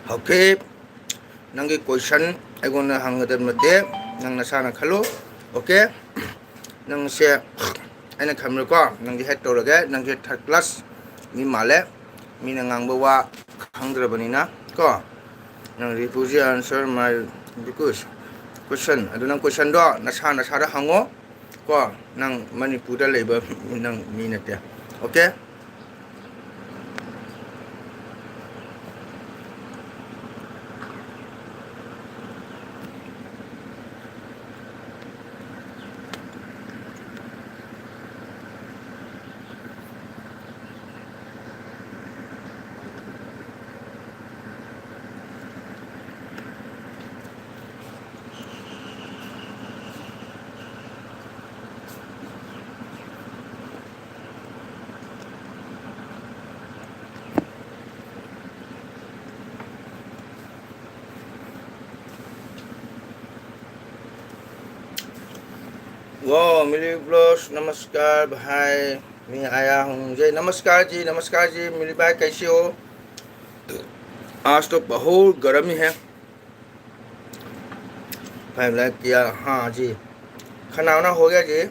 Okay, ꯅꯪꯒꯤ question ꯑꯩꯉꯣꯟꯗ ꯍꯪꯒꯗꯕ ꯅꯠꯇꯦ, ꯅꯪ ꯅꯁꯥꯅ ꯈꯜꯂꯨ꯫ Okay, ꯅꯪꯁꯦ, ꯑꯩꯅ ꯈꯟꯕꯗꯀꯣ, ꯅꯪꯗꯤ ꯍꯦꯠ ꯇꯧꯔꯒꯦ, ꯅꯪꯁꯦ third class ꯃꯤ ꯃꯥꯜꯂꯦ, ꯃꯤꯅ ꯉꯥꯡꯕ ꯋꯥ ꯈꯪꯗ꯭ꯔꯕꯅꯤꯅ ꯀꯣ꯫ ꯅꯪ refugee answer my request, question, ꯑꯗꯨ ꯅꯪ questionꯗꯣ ꯅꯁꯥ ꯅꯁꯥꯗ ꯍꯪꯉꯣ ꯀꯣ꯫ ꯅꯪ ꯃꯅꯤꯄꯨꯔꯗ ꯂꯩꯕ ꯅꯪ ꯃꯤ ꯅꯠꯇꯦ꯫ Okay? Wow, मिली ब्लॉस, नमस्कार भाई, मैं आया हूँ। जी, नमस्कार जी, नमस्कार जी, मिली भाई, कैसे हो? आज तो बहुत गर्मी है। भाई, लाइक किया, हाँ जी, खाना वाना हो गया जी।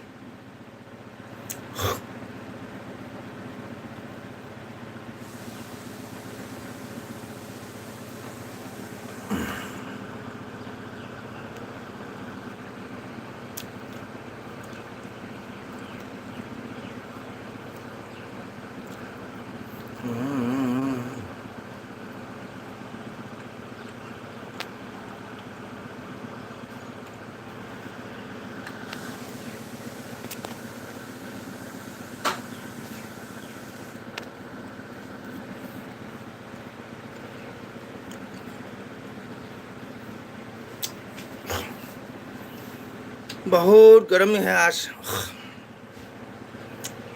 बहुत गर्म है आज,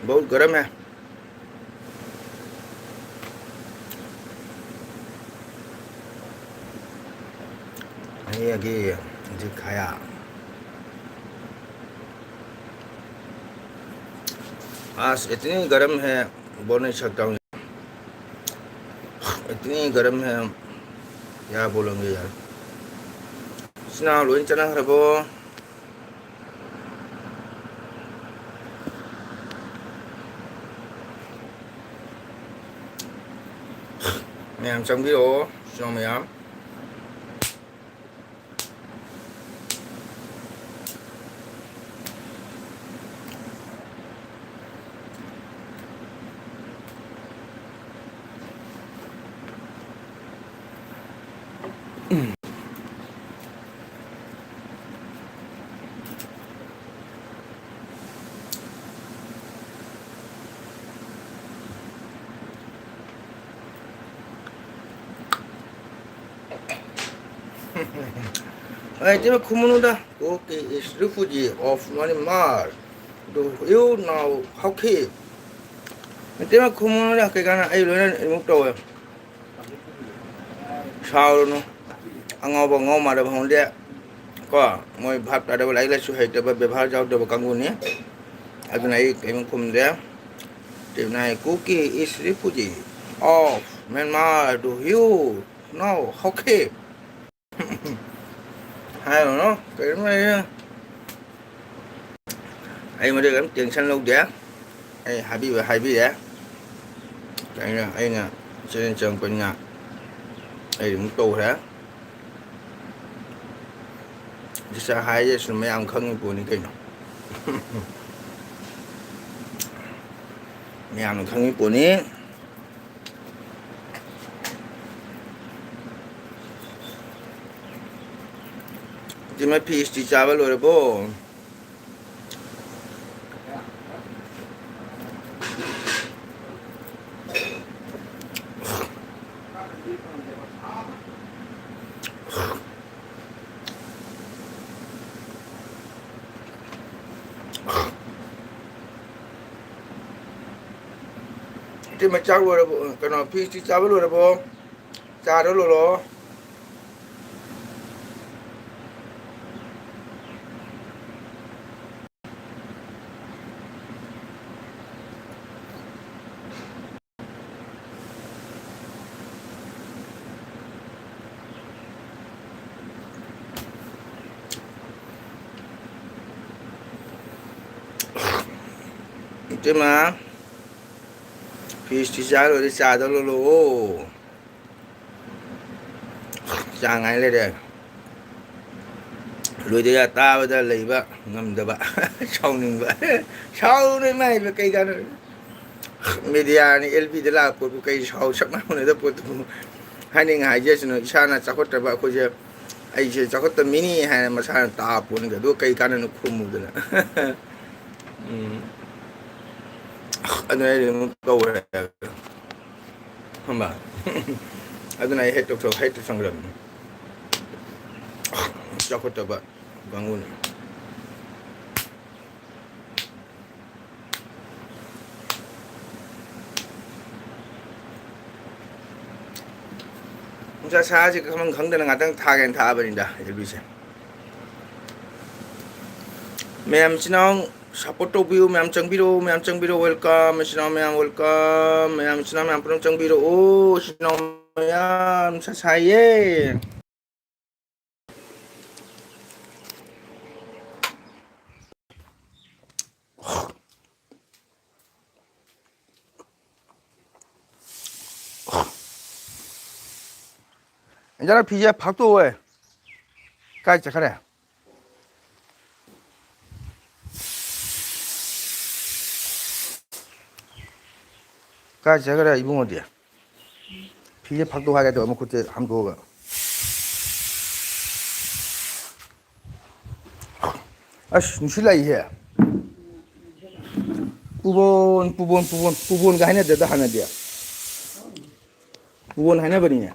बहुत गर्म है। ये अभी अभी खाया। आज इतनी गर्म है, बोल नहीं सकता हूँ। इतनी गर्म है, क्या बोलेंगे यार। ꯏꯆꯤꯟ ꯏꯅꯥꯎ ꯂꯣꯏ ꯆꯠꯅꯈ꯭ꯔꯕꯣ? ꯃꯌꯥꯝ ꯆꯪꯕꯤꯔꯛꯑꯣ, ꯏꯆꯤꯟ ꯏꯅꯥꯎ ꯃꯌꯥꯝ꯫ ꯑꯩ ꯏꯇꯩꯃ ꯈꯨꯝꯃꯨꯅꯨꯗ꯫ Kuki is refugee of Myanmar. Do you know ꯍꯥꯎꯈꯤ? ꯏꯇꯩꯃ ꯈꯨꯝꯃꯨꯅꯨꯗ, ꯀꯩ ꯀꯥꯟꯅ, ꯑꯩ ꯂꯣꯏꯅ remove ꯇꯧꯋꯦ꯫ ꯁꯥꯎꯔꯨꯅꯨ꯫ ꯑꯉꯥꯎꯕ ꯑꯉꯥꯎ ꯃꯥꯟꯅꯕ ꯍꯧꯅꯗꯦ꯫ ꯀꯣ, ꯃꯣꯏ ꯚꯥꯞ ꯇꯥꯗꯕ, ꯂꯥꯏꯔꯤꯛ ꯂꯥꯏꯁꯨ ꯍꯩꯇꯕ, ꯕꯦꯕꯥꯔ ꯌꯥꯎꯗꯕ ꯀꯥꯡꯕꯨꯅꯤ꯫ ꯑꯗꯨꯅ ꯑꯩ ꯀꯔꯤꯝ ꯈꯨꯝꯗꯦ꯫ ꯏꯇꯩꯃꯅ ꯍꯥꯏ, "Kuki is refugee of Myanmar, do you know ꯍꯥꯎꯈꯤ?" ꯍꯥꯏꯔꯨꯅꯨ, ꯀꯔꯤꯝ ꯂꯩꯔꯦ꯫ ꯑꯩ ꯃꯗꯨ ꯀꯔꯤꯝ tension ꯂꯧꯗꯦ꯫ ꯑꯩ ꯍꯥꯏꯕꯤꯕ ꯍꯥꯏꯕꯤꯔꯦ꯫ ꯑꯩꯅ, ꯑꯩꯅ channel ꯆꯪꯉꯛꯄꯅꯤꯅ ꯑꯩ remove ꯇꯧꯈ꯭ꯔꯦ꯫ ꯁꯤꯁꯇꯔ ꯍꯥꯏꯔꯤꯁꯦ ꯁꯨꯝ ꯃꯌꯥꯝ ꯈꯪꯉꯤ ꯄꯣꯠꯅꯤ ꯀꯩꯅꯣ꯫ ꯃꯌꯥꯝꯅ ꯈꯪꯉꯤ ꯄꯣꯠꯅꯤ꯫ ꯏꯇꯩꯃ ꯐꯤ ꯏꯁꯇꯤ ꯆꯥꯕ ꯂꯣꯏꯔꯕꯣ? ꯏꯇꯩꯃ ꯆꯥꯛ ꯂꯣꯏꯔꯕꯣ? ꯀꯩꯅꯣ, ꯐꯤꯁꯇꯤ ꯆꯥꯕ ꯂꯣꯏꯔꯕꯣ? ꯆꯥꯔꯣ ꯂꯣꯜꯂꯣ꯫ ꯏꯇꯩꯃ, ꯐꯤꯁꯇꯤ ꯆꯥ ꯂꯣꯏꯔꯦ, ꯆꯥꯗ ꯂꯣꯜꯂꯛꯑꯣ꯫ ꯆꯥ ꯉꯥꯏ ꯂꯩꯔꯦ꯫ ꯂꯣꯏꯗ ꯌꯥ ꯇꯥꯕꯗ ꯂꯩꯕ ꯉꯝꯗꯕ꯫ ꯁꯥꯎꯅꯤꯡꯕ꯫ ꯁꯥꯎꯅꯨ ꯏꯃꯥ ꯏꯕꯦꯝ, ꯀꯩ ꯀꯥꯟꯅ-, ꯃꯦꯗꯤꯌꯥꯅꯤ, ꯑꯦꯜ ꯕꯤꯗ ꯂꯥꯛꯄꯕꯨ ꯀꯩ ꯁꯥꯎ ꯁꯛ ꯃꯥꯟꯅꯗꯕ ꯄꯣꯠꯇꯨꯕꯨ꯫ ꯍꯥꯏꯅꯤꯡ ꯍꯥꯏꯖꯁꯅꯨ, ꯏꯁꯥꯅ ꯆꯥꯎꯈꯠꯇꯕ ꯑꯩꯈꯣꯏꯁꯦ, ꯑꯩꯁꯦ ꯆꯥꯎꯈꯠꯇꯕ ꯃꯤꯅꯤ ꯍꯥꯏꯅ ꯃꯁꯥꯅ ꯇꯥꯕ ꯄꯣꯠꯅꯤ, ꯑꯗꯨꯒ ꯀꯩ ꯀꯥꯟꯅꯅ ꯈꯨꯝꯃꯨꯗꯅ꯫ ꯎꯝ꯫ ꯑꯗꯨꯅ ꯑꯩ ꯑꯗꯨꯝ ꯀꯧꯔꯦ꯫ ꯈꯪꯕ? ꯑꯗꯨꯅ ꯑꯩ ꯍꯦꯛ ꯇꯧꯊꯣꯛ-, ꯍꯦꯛ ꯇꯧꯁꯟꯈ꯭ꯔꯕꯅꯤ꯫ ꯆꯥꯎꯈꯠꯇꯕ ꯀꯥꯡꯕꯨꯅꯤ꯫ ꯅꯨꯡꯁꯥ ꯁꯥꯁꯤ ꯈꯪ ꯈꯪꯗꯅ ꯉꯥꯛꯇꯪ ꯊꯥꯒꯦꯅ ꯊꯥꯕꯅꯤꯗ, ꯑꯦꯜ ꯕꯤꯁꯦ꯫ ꯃꯌꯥꯝ ꯏꯆꯤꯟ ꯏꯅꯥꯎ support ꯇꯧꯕꯤꯌꯨ, ꯃꯌꯥꯝ ꯆꯪꯕꯤꯔꯛꯎ, ꯃꯌꯥꯝ ꯆꯪꯕꯤꯔꯛꯎ, welcome, ꯏꯆꯤꯟ ꯏꯅꯥꯎ ꯃꯌꯥꯝ welcome, ꯃꯌꯥꯝ ꯏꯆꯤꯟ ꯏꯅꯥꯎ ꯃꯌꯥꯝ ꯄꯨꯟꯅ ꯆꯪꯕꯤꯔꯛꯎ, ꯏꯆꯤꯟ ꯏꯅꯥꯎ ꯃꯌꯥꯝ ꯅꯨꯡꯁꯥ ꯁꯥꯏꯌꯦ꯫ ꯏꯟꯖꯥꯡ ꯅꯥꯄꯤꯁꯦ ꯐꯥꯛꯇꯣꯛꯑꯣꯏ꯫ ꯀꯥꯏ ꯆꯠꯈ꯭ꯔꯦ? ꯀꯥꯏ ꯆꯠꯈ꯭ꯔꯦ ꯏꯕꯨꯡꯉꯣꯗꯤ? ꯐꯤꯁꯦ ꯐꯥꯛꯇꯣꯛ ꯍꯥꯏꯒꯦ ꯇꯧꯕ, ꯃꯈꯨꯠꯁꯦ ꯍꯥꯝꯗꯣꯛꯑꯒ꯫ ꯑꯁ, ꯅꯨꯡꯁꯤꯠ ꯂꯥꯛꯏꯍꯦ꯫ ꯄꯨꯕꯣꯟ, ꯄꯨꯕꯣꯟ, ꯄꯨꯕꯣꯟ, ꯄꯨꯕꯣꯟꯒ ꯍꯥꯏꯅꯗꯦꯗ ꯍꯥꯟꯅꯗꯤ꯫ ꯄꯨꯕꯣꯟ ꯍꯥꯏꯅꯕꯅꯤꯅꯦ꯫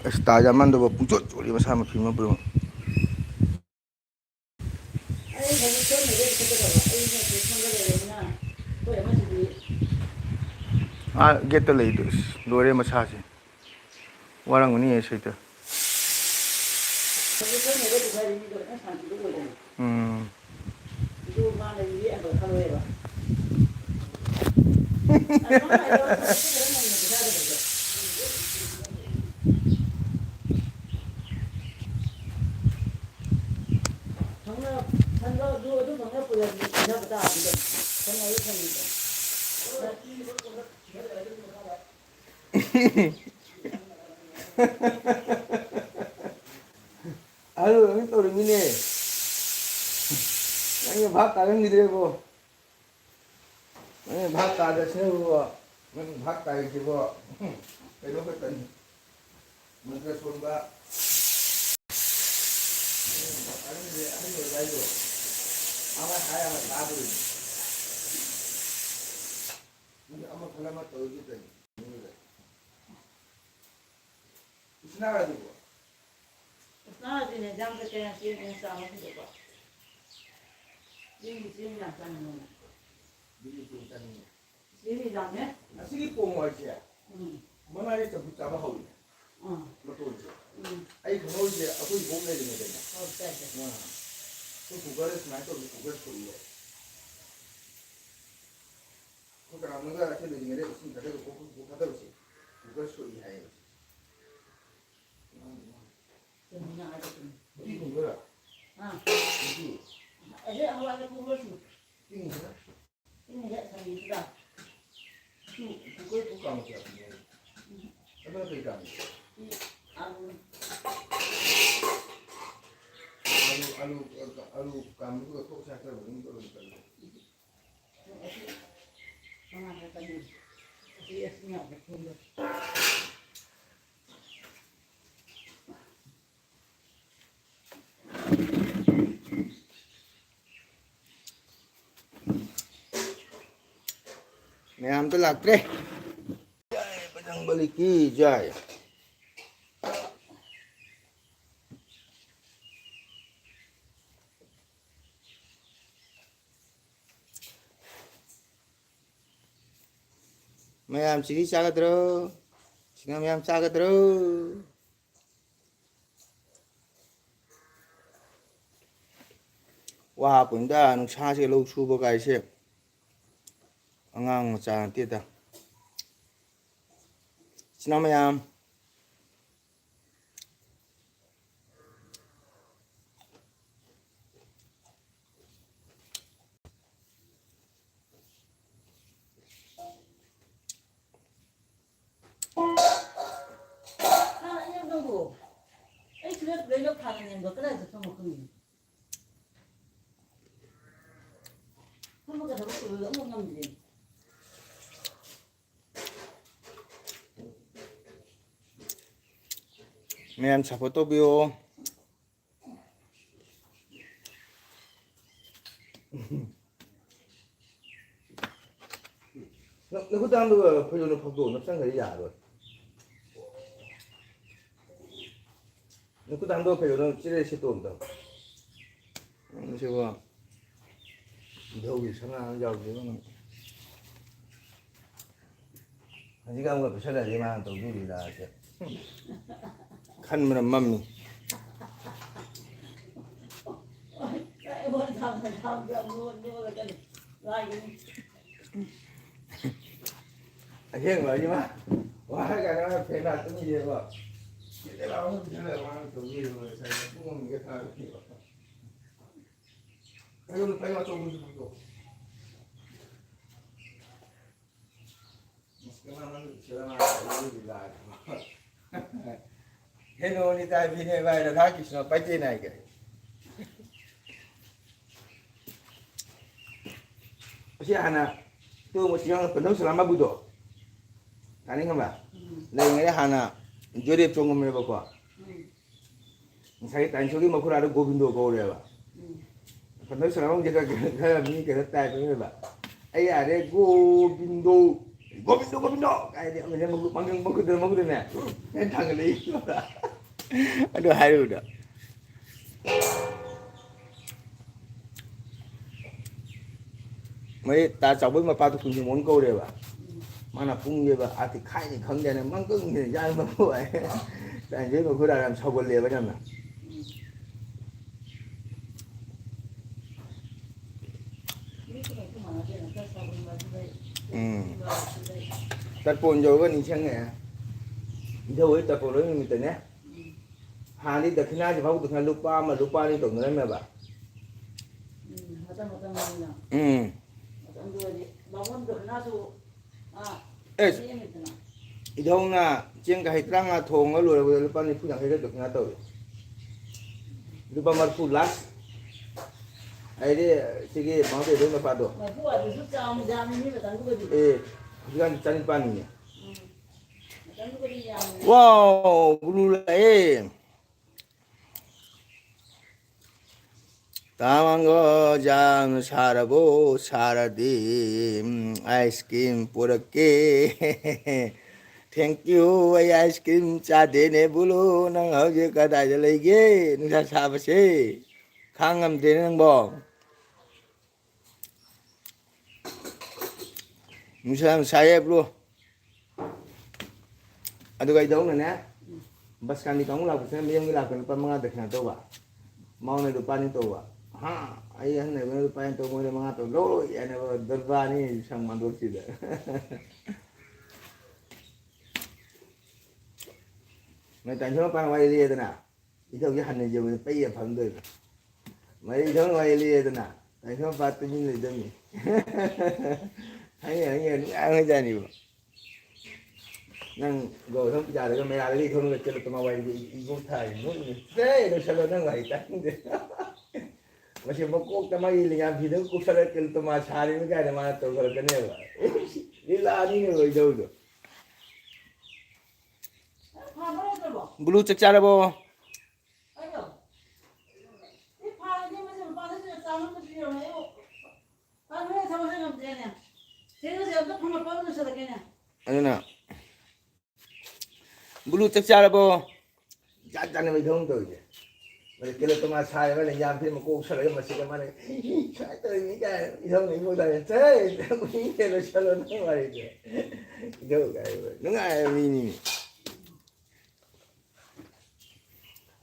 ꯑꯁ, ꯇꯥ ꯌꯥꯝꯃꯟꯗꯕ ꯄꯨꯡꯆꯣꯠ ꯆꯣꯠꯂꯤ ꯃꯁꯥ ꯃꯐꯤ ꯑꯃ ꯄꯨꯝꯅꯃꯛ꯫ ꯑꯥ, ꯒꯦꯠꯇ ꯂꯩꯗꯣ, ꯏꯁ, ꯂꯣꯏꯔꯦ ꯃꯁꯥꯁꯦ꯫ ꯋꯥꯔꯝꯒꯅꯤ ꯁꯤꯗ꯫ ꯎꯝ꯫ ꯑꯗꯨ ꯑꯗꯨꯝ ꯇꯧꯔꯤꯃꯤꯅꯦ꯫ ꯅꯪꯅ ꯚꯥꯞ ꯇꯥꯔꯝꯈꯤꯗ꯭ꯔꯦꯕꯣ꯫ ꯅꯪꯅ ꯚꯥꯞ ꯇꯥꯗ꯭ꯔꯁꯤꯅꯕꯨ, ꯅꯪ ꯚꯥꯞ ꯇꯥꯔꯤꯁꯤꯕꯣ꯫ ꯀꯩꯅꯣ ꯈꯛꯇꯅꯤ꯫ ꯃꯟꯇ꯭ꯔ ꯁꯣꯟꯕ꯫ ꯑꯍꯟꯁꯦ ꯑꯍꯟ ꯑꯣꯏꯕ ꯍꯥꯏꯗꯣ꯫ ꯑꯃ ꯍꯥꯏ ꯑꯃ ꯇꯥꯗꯣꯔꯤꯅꯤ꯫ ꯅꯪ ꯑꯃ ꯈꯜꯂ ꯑꯃ ꯇꯧꯔꯤꯁꯤ ꯀꯩꯅꯣ? ꯏꯁꯅꯥ ꯑꯗꯨꯕꯨ? ꯏꯁꯅꯥ ꯑꯗꯨꯅꯦ, ꯌꯥꯝ ꯆꯠꯀꯦ ꯉꯁꯤ ꯏꯕꯨꯡ ꯆꯥꯕ ꯐꯪꯗꯕ꯫ ꯌꯨꯝꯒꯤ ꯆꯦꯡ ꯌꯥꯝ ꯆꯥꯅꯤꯡꯉꯦ꯫ ꯌꯨꯝꯒꯤ ꯆꯦꯡ ꯆꯥꯅꯤꯡꯉꯦ꯫ ꯆꯦꯡ ꯌꯥꯝꯃꯦ꯫ ꯑꯁꯤꯒꯤ ꯄꯣꯡ ꯍꯋꯥꯏꯁꯦ, ꯎꯝ꯫ ꯃꯅꯥꯁꯦ ꯆꯝꯐꯨꯠ ꯆꯥꯕ ꯍꯧꯋꯤꯅꯦ꯫ ꯎꯝ꯫ ꯃꯇꯣꯟꯁꯦ꯫ ꯎꯝ꯫ ꯑꯩ ꯈꯪꯍꯧꯔꯤꯁꯦ ꯑꯩꯈꯣꯏ ꯏꯕꯣꯛ ꯂꯩꯔꯤꯉꯩꯗꯅꯦ꯫ ꯑꯧ, ꯆꯥꯏ, ꯆꯥꯏ꯫ ꯑꯥ꯫ ꯑꯩꯈꯣꯏ ꯀꯨꯀꯔꯗ ꯁꯨꯃꯥꯏꯅ ꯇꯧꯗꯅ ꯀꯨꯀꯔ ꯁꯣꯛꯏꯕ꯫ ꯑꯩꯈꯣꯏ ꯀꯅꯥꯅꯣꯝꯒ ꯑꯩꯈꯣꯏ ꯂꯩꯔꯤꯉꯩꯗ ꯏꯁꯤꯡ ꯊꯥꯗꯕ ꯈꯣꯠꯄ ꯊꯥꯗꯕꯁꯦ ꯀꯨꯀꯔ ꯁꯣꯛꯏ ꯍꯥꯏꯌꯦꯕ꯫ ꯆꯨꯝꯃꯤꯅ ꯍꯥꯏꯗꯣ ꯆꯨꯝꯃꯤ꯫ ꯎꯇꯤ ꯊꯣꯡꯗꯣꯏꯔꯥ? ꯑꯥ꯫ ꯎꯇꯤ? ꯑꯁꯤ ꯍꯋꯥꯏꯗ ꯀꯨꯀꯔ ꯁꯨ-, ꯎꯇꯤ ꯊꯣꯡꯗꯣꯏꯔꯥ? ꯏꯁꯤꯡ ꯍꯦꯛ ꯁꯧꯕꯁꯤꯗ꯫ ꯎꯇꯤ ꯀꯨꯀꯔ ꯊꯣꯡ ꯀꯥꯝꯕ ꯀꯌꯥ ꯀꯨꯏꯅ ꯂꯧꯏ? ꯎꯝ꯫ ꯑꯗꯨꯅ ꯀꯔꯤ ꯀꯥꯝꯃꯤ? ꯎꯝ, ꯑꯂꯨ꯫ ꯑꯂꯨ, ꯑꯂꯨ, ꯑꯂꯨ ꯀꯥꯝꯕꯗꯨꯒ ꯊꯣꯛ ꯁꯥꯏ ꯈꯔ ꯑꯗꯨꯝ ꯇꯧꯔꯗꯤ ꯐꯩ꯫ ꯎꯝ, ꯑꯁꯤ ꯃꯉꯥ ꯈꯛꯇꯅꯤ꯫ ꯑꯁꯤ, ꯑꯁꯤ ꯉꯥꯛꯇ ꯊꯣꯡꯕ꯫ ꯃꯌꯥꯝꯗꯣ ꯂꯥꯛꯇ꯭ꯔꯦ꯫ ꯖꯥꯏ, ꯕꯖꯔꯪꯕꯂꯤ ꯀꯤ ꯖꯥꯏ꯫ ꯃꯌꯥꯝ ꯆꯤꯅꯤ ꯆꯥꯒꯗ꯭ꯔꯣ? ꯁꯤꯡꯒꯥ ꯃꯌꯥꯝ ꯆꯥꯒꯗ꯭ꯔꯣ? ꯋꯥꯕꯅꯤꯗ ꯅꯨꯡꯁꯥꯁꯦ, ꯂꯧ ꯁꯨꯕ ꯀꯥꯏꯁꯦ ꯑꯉꯥꯡ ꯃꯆꯥ ꯅꯠꯇꯦꯗ꯫ ꯏꯆꯤꯟ ꯏꯅꯥꯎ ꯃꯌꯥꯝ, ꯑꯥ, ꯑꯩ ꯅꯪꯕꯨ, ꯑꯩ ꯁꯤꯗ ꯂꯣꯏꯅ ꯐꯥꯅ ꯌꯦꯡꯕ ꯀꯗꯥꯏꯗ ꯊꯝꯃꯣ ꯈꯪꯗꯦ꯫ ꯐꯝꯃꯒ ꯊꯕꯛ ꯇꯧꯕꯗꯣ ꯑꯃꯨꯛ ꯉꯝꯗ꯭ꯔꯦ꯫ ꯃꯌꯥꯝ support ꯇꯧꯕꯤꯌꯣ꯫ ꯅꯪ, ꯅꯈꯨꯠ ꯇꯥꯡꯗꯣ ꯐꯩꯖꯣꯝꯗꯣ ꯐꯧꯗꯣꯛꯑꯣ, ꯅꯞꯁꯟꯈ꯭ꯔꯗꯤ ꯌꯥꯔꯔꯣꯏ꯫ ꯅꯈꯨꯠ ꯇꯥꯡꯗꯣ ꯐꯩꯖꯣꯝꯗꯣ ꯆꯤꯔꯦ ꯁꯦꯠꯇꯣꯛꯑꯣ ꯑꯝꯇ꯫ ꯅꯪ ꯁꯤꯕꯣ꯫ ꯙꯧꯒꯤ ꯁꯅꯥ ꯌꯥꯎꯗꯦꯕ ꯅꯪ꯫ ꯍꯧꯖꯤꯛ ꯑꯃꯨꯛꯀ ꯄꯤꯁꯜꯂꯗꯤ ꯃꯥꯅ ꯇꯧꯗꯣꯏꯗꯨꯗꯤ ꯂꯥꯁꯇ꯫ ꯈꯟꯕꯅ ꯃꯝꯃꯤ꯫ ꯑꯁꯦꯡꯕ ꯍꯥꯏꯗꯤ ꯃꯥ ꯋꯥ ꯍꯥꯏ ꯀꯥꯟꯗ ꯃꯥ ꯐꯦꯟ ꯉꯥꯛꯇ ꯃꯤꯅꯦꯕ꯫ ꯁꯤꯗ ꯂꯥꯎꯅ ꯄꯤꯁꯜꯂꯒ ꯃꯥꯅ ꯇꯧꯗꯣꯏꯗꯨꯕ ꯉꯁꯥꯏ ꯄꯨꯡ ꯑꯃꯒ ꯊꯥꯔꯛꯈꯤꯕ꯫ ꯑꯗꯨ ꯂꯨꯄꯥ ꯑꯆꯧꯕꯁꯨ ꯄꯨꯊꯣꯛ꯫ ꯍꯦꯅꯣꯅꯤ ꯇꯥꯏ ꯕꯤꯅꯦ ꯚꯥꯏ, ꯔꯥꯙꯥ ꯀ꯭ꯔꯤꯁꯅ ꯄꯥꯏꯇꯦ ꯅꯥꯏ ꯀꯔꯤ? ꯑꯁꯤ ꯍꯥꯟꯅ ꯇꯣꯡꯕ ꯆꯤꯡꯉꯥꯡ ꯄꯟꯊꯧ ꯁꯂꯥꯝ ꯃꯥꯕꯨꯗꯣ꯫ ꯇꯥꯅꯤꯡꯉꯕ? ꯎꯝ꯫ ꯂꯩꯔꯤꯉꯩꯗ ꯍꯥꯟꯅ ꯖꯣꯔꯦꯞ ꯆꯣꯡꯉꯝꯃꯦꯕꯀꯣ꯫ ꯎꯝ꯫ ꯉꯁꯥꯏꯒꯤ ꯇꯥꯏꯟꯁꯣꯒꯤ ꯃꯈꯨꯔꯥꯗꯣ ꯒꯣꯕꯤꯟꯗꯣ ꯀꯧꯔꯦꯕ꯫ ꯀꯟꯗꯣꯏ ꯁꯣꯔꯥꯍꯣꯡꯁꯦ ꯈꯔ, ꯈꯔ ꯃꯤ ꯀꯩꯅꯣ ꯇꯥꯏꯞ ꯑꯣꯏꯕ꯫ "ꯑꯩ ꯌꯥꯔꯦ, ꯒꯣꯕꯤꯟꯗꯣ, ꯒꯣꯕꯤꯟꯗꯣ, ꯒꯣꯕꯤꯟꯗꯣ" ꯀꯥꯏꯗꯤ ꯑꯃꯅꯦ ꯃꯈꯨꯠ-, ꯃꯈꯨꯠ-, ꯃꯈꯨꯠꯇꯅꯦ, ꯃꯈꯨꯠꯇꯅꯦ ꯍꯦꯛ ꯊꯥꯡꯒꯠꯂꯛꯏ꯫ ꯑꯗꯨ ꯍꯥꯏꯔꯨꯕꯗ꯫ ꯃꯣꯏ ꯇꯥ ꯆꯥꯎꯕꯒꯤ ꯃꯄꯥꯗꯣ ꯀꯨꯟꯖꯃꯣꯟ ꯀꯧꯔꯦꯕ꯫ ꯃꯥꯅ ꯄꯨꯡꯁꯦꯕ ꯑꯥ ꯇꯤꯈꯥꯏꯅꯤ ꯈꯪꯗꯦꯅ ꯃꯪꯀꯪ ꯌꯥꯝ ꯃꯈꯨ ꯍꯥꯏ꯫ ꯇꯥꯏꯟꯁꯣꯏ ꯃꯈꯨꯔꯥ ꯌꯥꯝ ꯁꯥꯎꯒꯜꯂꯦꯕ ꯌꯥꯝꯅ꯫ ꯎꯝ꯫ ꯇꯔꯄꯣꯟ ꯌꯧꯔꯒ ꯅꯤꯡꯁꯤꯡꯉꯛꯑꯦ꯫ ꯏꯙꯧ ꯍꯣꯏ ꯇꯔꯄꯣꯟ ꯂꯣꯏ ꯅꯨꯃꯤꯠꯇꯅꯦ꯫ ꯍꯥꯟꯅꯗꯤ ꯗꯈꯤꯅꯥꯁꯦ ꯚꯥꯎ ꯗꯈꯤꯅꯥ ꯂꯨꯄꯥ ꯑꯃ, ꯂꯨꯄꯥ ꯑꯅꯤ ꯇꯧꯅꯔꯝꯃꯦꯕ꯫ ꯎꯝ, ꯃꯇꯝ ꯃꯇꯝꯒꯤꯅ꯫ ꯎꯝ꯫ ꯃꯇꯝꯗꯨꯗꯗꯤ ꯕꯥꯃꯣꯟ ꯗꯈꯤꯅꯥꯁꯨ, ꯑꯥ, ꯑꯦꯁ꯫ ꯅꯦꯝꯃꯤꯗꯅ꯫ ꯏꯙꯧꯅ ꯆꯦꯡ ꯀꯥꯍꯩ ꯇꯔꯥꯃꯉꯥ ꯊꯣꯡꯉ ꯂꯣꯏꯔꯕꯗ ꯂꯨꯄꯥ ꯅꯤꯐꯨ ꯌꯥꯡꯈꯩꯒ ꯗꯈꯤꯅꯥ ꯇꯧꯏ꯫ ꯂꯨꯄꯥ ꯃꯔꯤꯐꯨ ꯂꯥꯁ꯫ ꯑꯩꯗꯤ ꯁꯤꯒꯤ ꯃꯥꯎꯟ ꯇꯦꯕꯜ ꯃꯄꯥꯗꯣ꯫ ꯃꯔꯤꯐꯨ ꯑꯗꯨꯁꯨ ꯆꯥꯎꯅ ꯌꯥꯝꯃꯤ ꯃꯤ ꯃꯇꯝꯗꯨꯗꯗꯤ꯫ ꯑꯦ, ꯍꯧꯖꯤꯛꯀꯥꯟꯗꯤ ꯆꯅꯤꯄꯥꯟꯅꯤꯅꯦ꯫ ꯎꯝ꯫ ꯃꯇꯝꯗꯨꯗꯗꯤ ꯌꯥꯝꯃꯤ꯫ ꯋꯥꯎ, ꯕ꯭ꯂꯨ ꯂꯥꯛꯑꯦ꯫ ꯇꯥꯃꯪꯒꯣ ꯖꯥꯝ ꯁꯥꯔꯕꯣ? ꯁꯥꯔꯗꯤ, ꯎꯝ, ꯑꯥꯏꯁ ꯀ꯭ꯔꯤꯝ ꯄꯨꯔꯛꯀꯦ꯫ Thank you, ꯑꯩ ꯑꯥꯏꯁ ꯀ꯭ꯔꯤꯝ ꯆꯥꯗꯦꯅꯦ꯫ ꯕꯨꯂꯨ, ꯅꯪ ꯍꯧꯖꯤꯛ ꯀꯗꯥꯏꯗ ꯂꯩꯒꯦ? ꯅꯨꯡꯁꯥ ꯁꯥꯕꯁꯦ ꯈꯥꯡ ꯉꯝꯗꯦꯅꯦ ꯅꯪꯕꯣ꯫ ꯅꯨꯡꯁꯥ ꯌꯥꯝ ꯁꯥꯏꯌꯦ, ꯕ꯭ꯔꯣ꯫ ꯑꯗꯨꯒ ꯏꯙꯧꯅꯅꯦ, ꯕꯁ ꯀꯥꯟꯗꯤ ꯀꯥꯡꯕꯨ ꯂꯥꯛꯄꯁꯤꯅ ꯃꯌꯨꯝꯒꯤ ꯂꯥꯛꯄ ꯂꯨꯄꯥ ꯃꯉꯥ ꯗꯈꯤꯅꯥ ꯇꯧꯕ꯫ ꯃꯉꯣꯟꯗ ꯂꯨꯄꯥ ꯑꯅꯤ ꯇꯧꯕ꯫ ꯍꯥ? ꯑꯩ ꯑꯍꯟ ꯑꯣꯏꯕꯅ ꯂꯨꯄꯥ ꯑꯅꯤ ꯇꯧꯕ, ꯃꯣꯏꯗ ꯃꯉꯥ ꯇꯧ ꯂꯣꯏ ꯍꯥꯏꯅꯕ ꯗꯣꯔꯕꯥꯔꯅꯤ ꯁꯪ ꯃꯥꯟꯗꯣꯞꯁꯤꯗ꯫ ꯅꯣꯏ ꯇꯥꯏꯁꯣ ꯃꯄꯥꯟ ꯋꯥꯔꯤ ꯂꯤꯔꯦꯗꯅ꯫ ꯏꯊꯧꯁꯦ ꯍꯟꯅ ꯌꯦꯡꯕꯗ ꯄꯩꯔ ꯐꯝꯗꯣꯏꯕ꯫ ꯃꯔꯤ ꯏꯊꯧ ꯋꯥꯔꯤ ꯂꯤꯔꯦꯗꯅ, ꯇꯥꯏꯊꯣꯛ ꯃꯄꯥ ꯇꯨꯃꯤꯟ ꯂꯩꯗꯕꯅꯤ꯫ ꯍꯪꯉꯦ, ꯍꯪꯉꯦ, ꯅꯨꯡꯉꯥꯏꯈ꯭ꯔꯖꯥꯠꯅꯤꯕ꯫ ꯅꯪ ꯒꯧꯔꯙꯝ ꯄꯨꯖꯥꯗꯒ ꯃꯦꯔꯥꯗꯒ ꯏꯊꯧꯅꯒ ꯆꯦꯜꯂꯛꯄ ꯃꯥ ꯋꯥꯔꯤꯗꯤ ꯏꯕꯣꯛ ꯊꯥꯔꯤ ꯅꯣꯛꯏꯅꯦ꯫ ꯁꯦ, ꯂꯣꯏꯁꯜꯂꯣ ꯅꯪ ꯋꯥꯔꯤ ꯇꯥꯅꯤꯡꯗꯦ꯫ ꯃꯁꯤ ꯃꯀꯣꯛꯇ ꯃꯥꯒꯤ ꯂꯤꯡꯌꯥꯟ ꯐꯤꯗꯒ ꯀꯣꯛꯁꯜꯂꯒ ꯀꯦꯂꯤꯇꯣꯃꯥ ꯁꯥꯔꯤꯕ ꯀꯥꯏꯅ ꯃꯥꯅ ꯇꯧꯈꯠꯂꯛꯀꯅꯦꯕ꯫ ꯂꯤꯂꯥꯅꯤꯅꯦ ꯂꯣꯏꯗꯧꯗꯣ꯫ ꯕ꯭ꯂꯨ ꯆꯥꯛ ꯆꯥꯔꯕꯣ? ꯆꯦ ꯔꯣꯖꯤ, ꯑꯝꯇ ꯐꯝꯃ ꯄꯣꯠ ꯑꯃ ꯂꯣꯏꯁꯜꯂꯛꯀꯦꯅꯦ꯫ ꯑꯗꯨꯅ, ꯕꯨꯂꯨ, ꯆꯥꯛ ꯆꯥꯔꯕꯣ? ꯖꯥꯠ ꯖꯥꯠꯅꯦꯕ ꯏꯙꯧꯅ ꯇꯧꯔꯤꯁꯦ꯫ ꯃꯥꯗꯤ ꯀꯦꯂꯣꯇꯣꯃꯥ ꯁꯥꯔꯦ, ꯃꯥꯅ ꯌꯥꯝ ꯊꯤꯅ ꯃꯀꯣꯛ ꯁꯥꯒꯠꯂꯒ ꯃꯁꯤꯗ ꯃꯥꯅ ꯁꯨꯃꯥꯏꯅ ꯇꯧꯔꯤꯅꯤ ꯀꯥꯏꯅ ꯏꯙꯧꯅ ꯑꯩꯉꯣꯟꯗ ꯍꯥꯏꯔꯦ, "ꯆꯠ, ꯃꯤ ꯂꯣꯏꯁꯜꯂꯣ ꯅꯪ ꯋꯥꯔꯤꯗꯣ"꯫ ꯏꯙꯧ ꯀꯥꯏ ꯅꯨꯡꯉꯥꯏꯕ ꯃꯤꯅꯤꯅꯦ꯫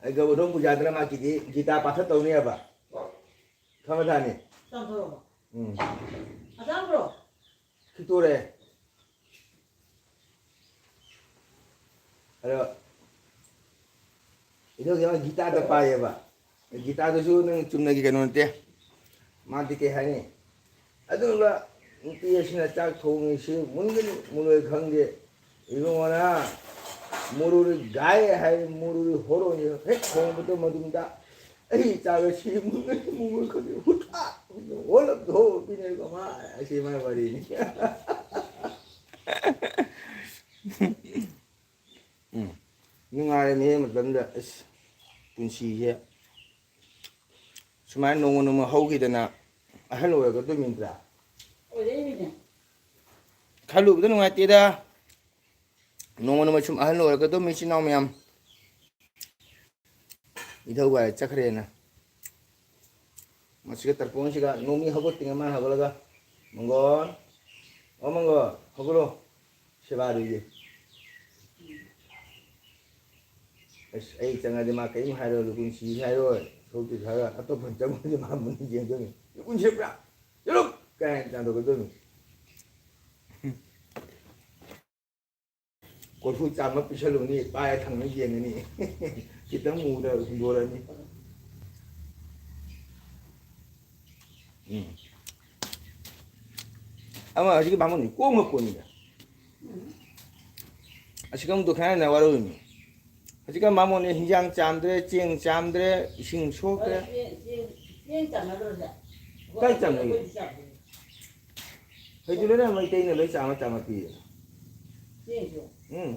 ꯑꯩ ꯒꯧꯔꯙꯣꯡ ꯄꯨꯖꯥꯗꯅ ꯃꯥ ꯀꯤꯗꯤ ꯒꯤꯇꯥ ꯄꯥꯊ ꯇꯧꯅꯤ ꯍꯥꯏꯕ꯫ ꯈꯃꯊꯥꯅꯤ꯫ ꯆꯥꯝꯊꯣꯔꯛꯑꯣ꯫ ꯎꯝ꯫ ꯑꯆꯥꯝꯕ꯭ꯔꯣ? ꯈꯤꯛꯇꯣꯔꯛꯑꯦ꯫ ꯑꯗꯣ ꯏꯙꯧꯒꯤ ꯑꯃ ꯒꯤꯇꯥꯗ ꯄꯥꯏꯌꯦꯕ꯫ ꯒꯤꯇꯥꯗꯨꯁꯨ ꯅꯪ ꯆꯨꯝꯅꯒꯤ ꯀꯩꯅꯣ ꯅꯠꯇꯦ꯫ ꯃꯥꯗꯤ ꯀꯩ ꯍꯥꯏꯅꯤ? ꯑꯗꯨꯒ ꯅꯨꯄꯤ ꯑꯁꯤꯅ ꯆꯥꯛ ꯊꯣꯡꯉꯤꯁꯤ ꯃꯨꯟꯒꯅꯤ ꯃꯨꯜꯂꯣꯏ ꯈꯪꯗꯦ꯫ ꯏꯕꯨꯡꯉꯣꯅ ꯃꯣꯔꯨꯔꯤ ꯒꯥꯏ ꯍꯥꯏ, ꯃꯣꯔꯨꯔꯤ ꯍꯣꯔꯣꯟꯁꯦ ꯍꯦꯛ ꯊꯣꯡꯕꯗ ꯃꯗꯨꯝꯗ ꯑꯩ ꯆꯥꯛ ꯑꯁꯤ ꯃꯨꯟꯒꯅꯤ ꯃꯨꯜꯂꯣꯏ ꯈꯪꯗꯦ꯫ ꯍꯨꯠ ꯍꯥ! ꯍꯨꯠ ꯍꯣꯜꯂꯞ ꯊꯣꯛ ꯄꯤꯅꯦꯀꯣ ꯃꯥ꯫ ꯑꯁꯤ ꯃꯥꯏ ꯋꯥꯔꯤꯅꯤ꯫ ꯎꯝ꯫ ꯅꯨꯡꯉꯥꯏꯔꯝꯃꯤꯍꯦ ꯃꯇꯝꯗ꯫ ꯑꯁ, ꯄꯨꯟꯁꯤꯁꯦ ꯁꯨꯃꯥꯏꯅ ꯅꯣꯡꯃ ꯅꯣꯡꯃ ꯍꯧꯈꯤꯗꯅ ꯑꯍꯜ ꯑꯣꯏꯔꯒꯗꯣꯏꯃꯤꯗ꯭ꯔꯥ? ꯑꯣꯏꯔꯛꯏꯃꯤꯅꯦ꯫ ꯈꯜꯂꯨꯕꯗ ꯅꯨꯡꯉꯥꯏꯇꯦꯗ꯫ ꯅꯣꯡꯃ ꯅꯣꯡꯃ ꯁꯨꯝ ꯑꯍꯜ ꯑꯣꯏꯔꯛꯀꯗꯧꯃꯤ ꯏꯆꯤꯟ ꯏꯅꯥꯎ ꯃꯌꯥꯝ꯫ ꯏꯙꯧ ꯒꯥꯏ ꯆꯠꯈ꯭ꯔꯦꯅ꯫ ꯃꯁꯤꯒ ꯇꯔꯄꯣꯟꯁꯤꯒ ꯅꯣꯡꯃꯤ ꯍꯧꯒꯠꯇ꯭ꯔꯤꯉꯩ ꯃꯥꯅ ꯍꯧꯒꯠꯂꯒ, "ꯃꯪꯒꯣꯟ, ꯑꯣ ꯃꯪꯒꯣꯟ, ꯍꯧꯒꯠꯂꯣ, ꯁꯦꯕꯥꯗꯨꯒꯤ"꯫ ꯑꯁ, ꯑꯩ ꯆꯪꯉꯗꯤ ꯃꯥ ꯀꯔꯤꯝ ꯍꯥꯏꯔꯣꯏ, ꯂꯨꯀꯨꯟꯁꯤ ꯍꯥꯏꯔꯣꯏ, ꯁꯣꯛꯇꯤ ꯍꯥꯏꯔꯣꯏ, ꯑꯇꯣꯞꯄ ꯆꯪꯉꯗꯤ ꯃꯥ ꯃꯨꯟꯅ ꯌꯦꯡꯗꯣꯏꯅꯤ꯫ "ꯂꯨꯀꯨꯟꯁꯤ ꯄꯨꯔꯥ ꯆꯠꯂꯨ!" ꯀꯥꯏꯅ ꯇꯥꯟꯊꯣꯛꯀꯗꯣꯏꯅꯤ꯫ ꯀꯣꯔꯐꯨ ꯆꯥꯝꯃ ꯄꯤꯁꯜꯂꯨꯅꯤ, ꯄꯥꯏꯔ ꯊꯥꯡꯅ ꯌꯦꯡꯉꯅꯤ꯫ ꯈꯤꯇꯪ ꯃꯨꯗ ꯍꯨꯟꯗꯣꯔꯛꯑꯅꯤ꯫ ꯎꯝ꯫ ꯑꯃ ꯍꯧꯖꯤꯛꯀꯤ ꯕꯥꯃꯣꯟꯅꯤ ꯀꯣꯝꯕ ꯄꯣꯠꯅꯤꯗ꯫ ꯑꯁꯤꯒ ꯑꯃꯨꯛ ꯈꯥꯏꯅ ꯋꯥꯔꯧꯔꯤꯅꯤ꯫ ꯍꯧꯖꯤꯛꯀꯥꯟ ꯕꯥꯃꯣꯟꯅꯤ ꯍꯤꯟꯖꯥꯡ ꯆꯥꯝꯗ꯭ꯔꯦ, ꯆꯦꯡ ꯆꯥꯝꯗ꯭ꯔꯦ, ꯏꯁꯤꯡ ꯁꯣꯛꯇ꯭ꯔꯦ꯫ ꯆꯦꯡ, ꯆꯦꯡ, ꯆꯦꯡ ꯆꯥꯝꯅꯗ꯭ꯔꯣ ꯍꯧꯖꯤꯛ? ꯀꯥꯏ ꯆꯥꯝꯅꯒꯦ? ꯑꯩꯈꯣꯏꯗꯤ ꯆꯥꯝꯗꯦ꯫ ꯍꯧꯖꯤꯛ ꯂꯣꯏꯅ ꯃꯩꯇꯩꯅ ꯂꯣꯏ ꯆꯥꯝꯃ ꯆꯥꯝꯃ ꯄꯤꯌꯦ꯫ ꯆꯦꯡꯁꯨ? ꯎꯝ꯫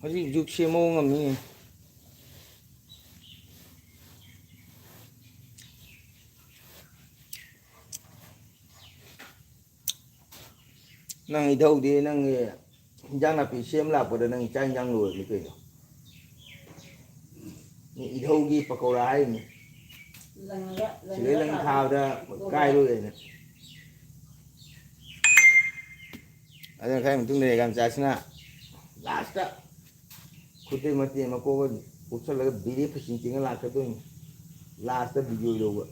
ꯍꯧꯖꯤꯛ ꯖꯨꯛꯁꯦ ꯃꯑꯣꯡ ꯑꯃꯅꯤ꯫ ꯅꯪ ꯏꯙꯧꯗꯤ ꯅꯪꯒꯤ ꯏꯟꯖꯥꯡ ꯅꯥꯄꯤ ꯁꯦꯝ ꯂꯥꯛꯄꯗ ꯅꯪ ꯆꯥꯛ ꯏꯟꯖꯥꯡ ꯂꯣꯏꯔꯕꯅꯤ ꯀꯩꯅꯣ? ꯃꯤ ꯏꯙꯧꯒꯤ ꯄꯀꯧꯔꯥ ꯍꯥꯏꯔꯤꯅꯤ꯫ ꯂꯪꯉꯒ, ꯁꯤꯗꯩ ꯂꯪꯉꯒ ꯂꯪ ꯊꯥꯕꯗ ꯀꯥꯏꯔꯣꯏꯅ꯫ ꯑꯗꯨꯅ ꯈꯔ ꯃꯇꯨꯡꯗ ꯌꯥꯝ ꯆꯥꯁꯤꯅ ꯂꯥꯁꯇ ꯈꯨꯗꯩ ꯃꯇꯦꯛ ꯑꯃ ꯀꯣꯛꯑꯒ ꯀꯨꯞꯁꯜꯂꯒ ꯕꯤꯔꯦ ꯐꯤꯁꯤꯡ ꯆꯤꯡꯉ ꯂꯥꯛꯀꯗꯣꯏꯅꯤ꯫ ꯂꯥꯁꯇ ꯚꯤꯗꯤꯑꯣ ꯂꯧꯕ꯫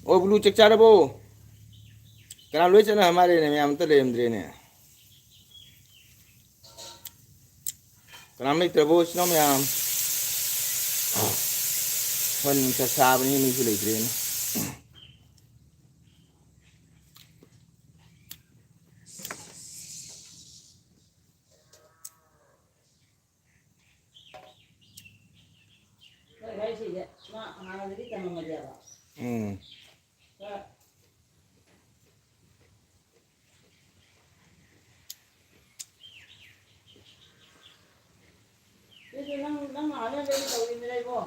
ꯑꯣ, ꯕ꯭ꯂꯨ ꯆꯥꯛ ꯆꯥꯔꯕꯣ? ꯀꯅꯥ ꯂꯣꯏ ꯆꯠꯅ ꯃꯥꯜꯂꯦꯅꯦ, ꯃꯌꯥꯝ ꯑꯝꯇ ꯂꯩꯔꯝꯗ꯭ꯔꯦꯅꯦ꯫ ꯀꯅꯥꯝ ꯂꯩꯇ꯭ꯔꯕꯣ, ꯏꯆꯤꯟ ꯏꯅꯥꯎ ꯃꯌꯥꯝ? ꯍꯣꯏ, ꯅꯨꯡꯁꯥ ꯁꯥꯕꯅꯤ, ꯃꯤꯁꯨ ꯂꯩꯇ꯭ꯔꯦꯅꯦ꯫ ꯅꯣꯏ ꯍꯥꯏꯁꯤꯗꯤ ꯃꯥ ꯍꯥꯟꯅꯗꯒꯤ ꯇꯝꯃꯝꯃꯗꯤ ꯍꯥꯏꯕ꯫ ꯎꯝ꯫ ꯈꯔ ꯁꯤꯁꯨ ꯅꯪ, ꯅꯪ ꯍꯥꯟꯅꯗꯒꯤ ꯇꯧꯔꯤꯃꯤꯗ ꯏꯕꯣ꯫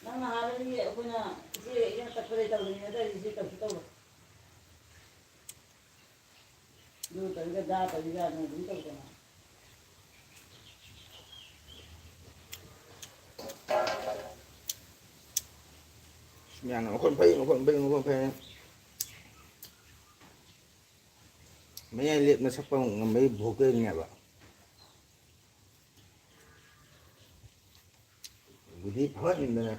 ꯅꯪ ꯍꯥꯟꯅꯗꯒꯤ ꯑꯩꯈꯣꯏꯅ ꯏꯆꯦ ꯏꯅ ꯇꯛꯄꯗꯒꯤ ꯇꯧꯔꯤꯃꯤꯗ ꯏꯆꯦ ꯇꯧꯁꯨ ꯇꯧꯔꯣꯏ꯫ ꯑꯗꯨ ꯇꯧꯔꯤꯒ ꯗꯥ ꯇꯧꯔꯤꯒ ꯑꯗꯨꯝ ꯇꯧꯗꯅ꯫ ꯃꯌꯥꯝꯅ ꯃꯈꯣꯟ ꯐꯩ, ꯃꯈꯣꯟ ꯐꯩ, ꯃꯈꯣꯟ ꯐꯩ꯫ ꯃꯌꯥꯏ ꯂꯦꯞꯅ ꯁꯛꯄ ꯉꯝꯕꯒꯤ ꯚꯣꯀꯦꯜꯅꯦꯕ꯫ ꯕꯨꯙꯤ ꯐꯃꯟꯗꯅ꯫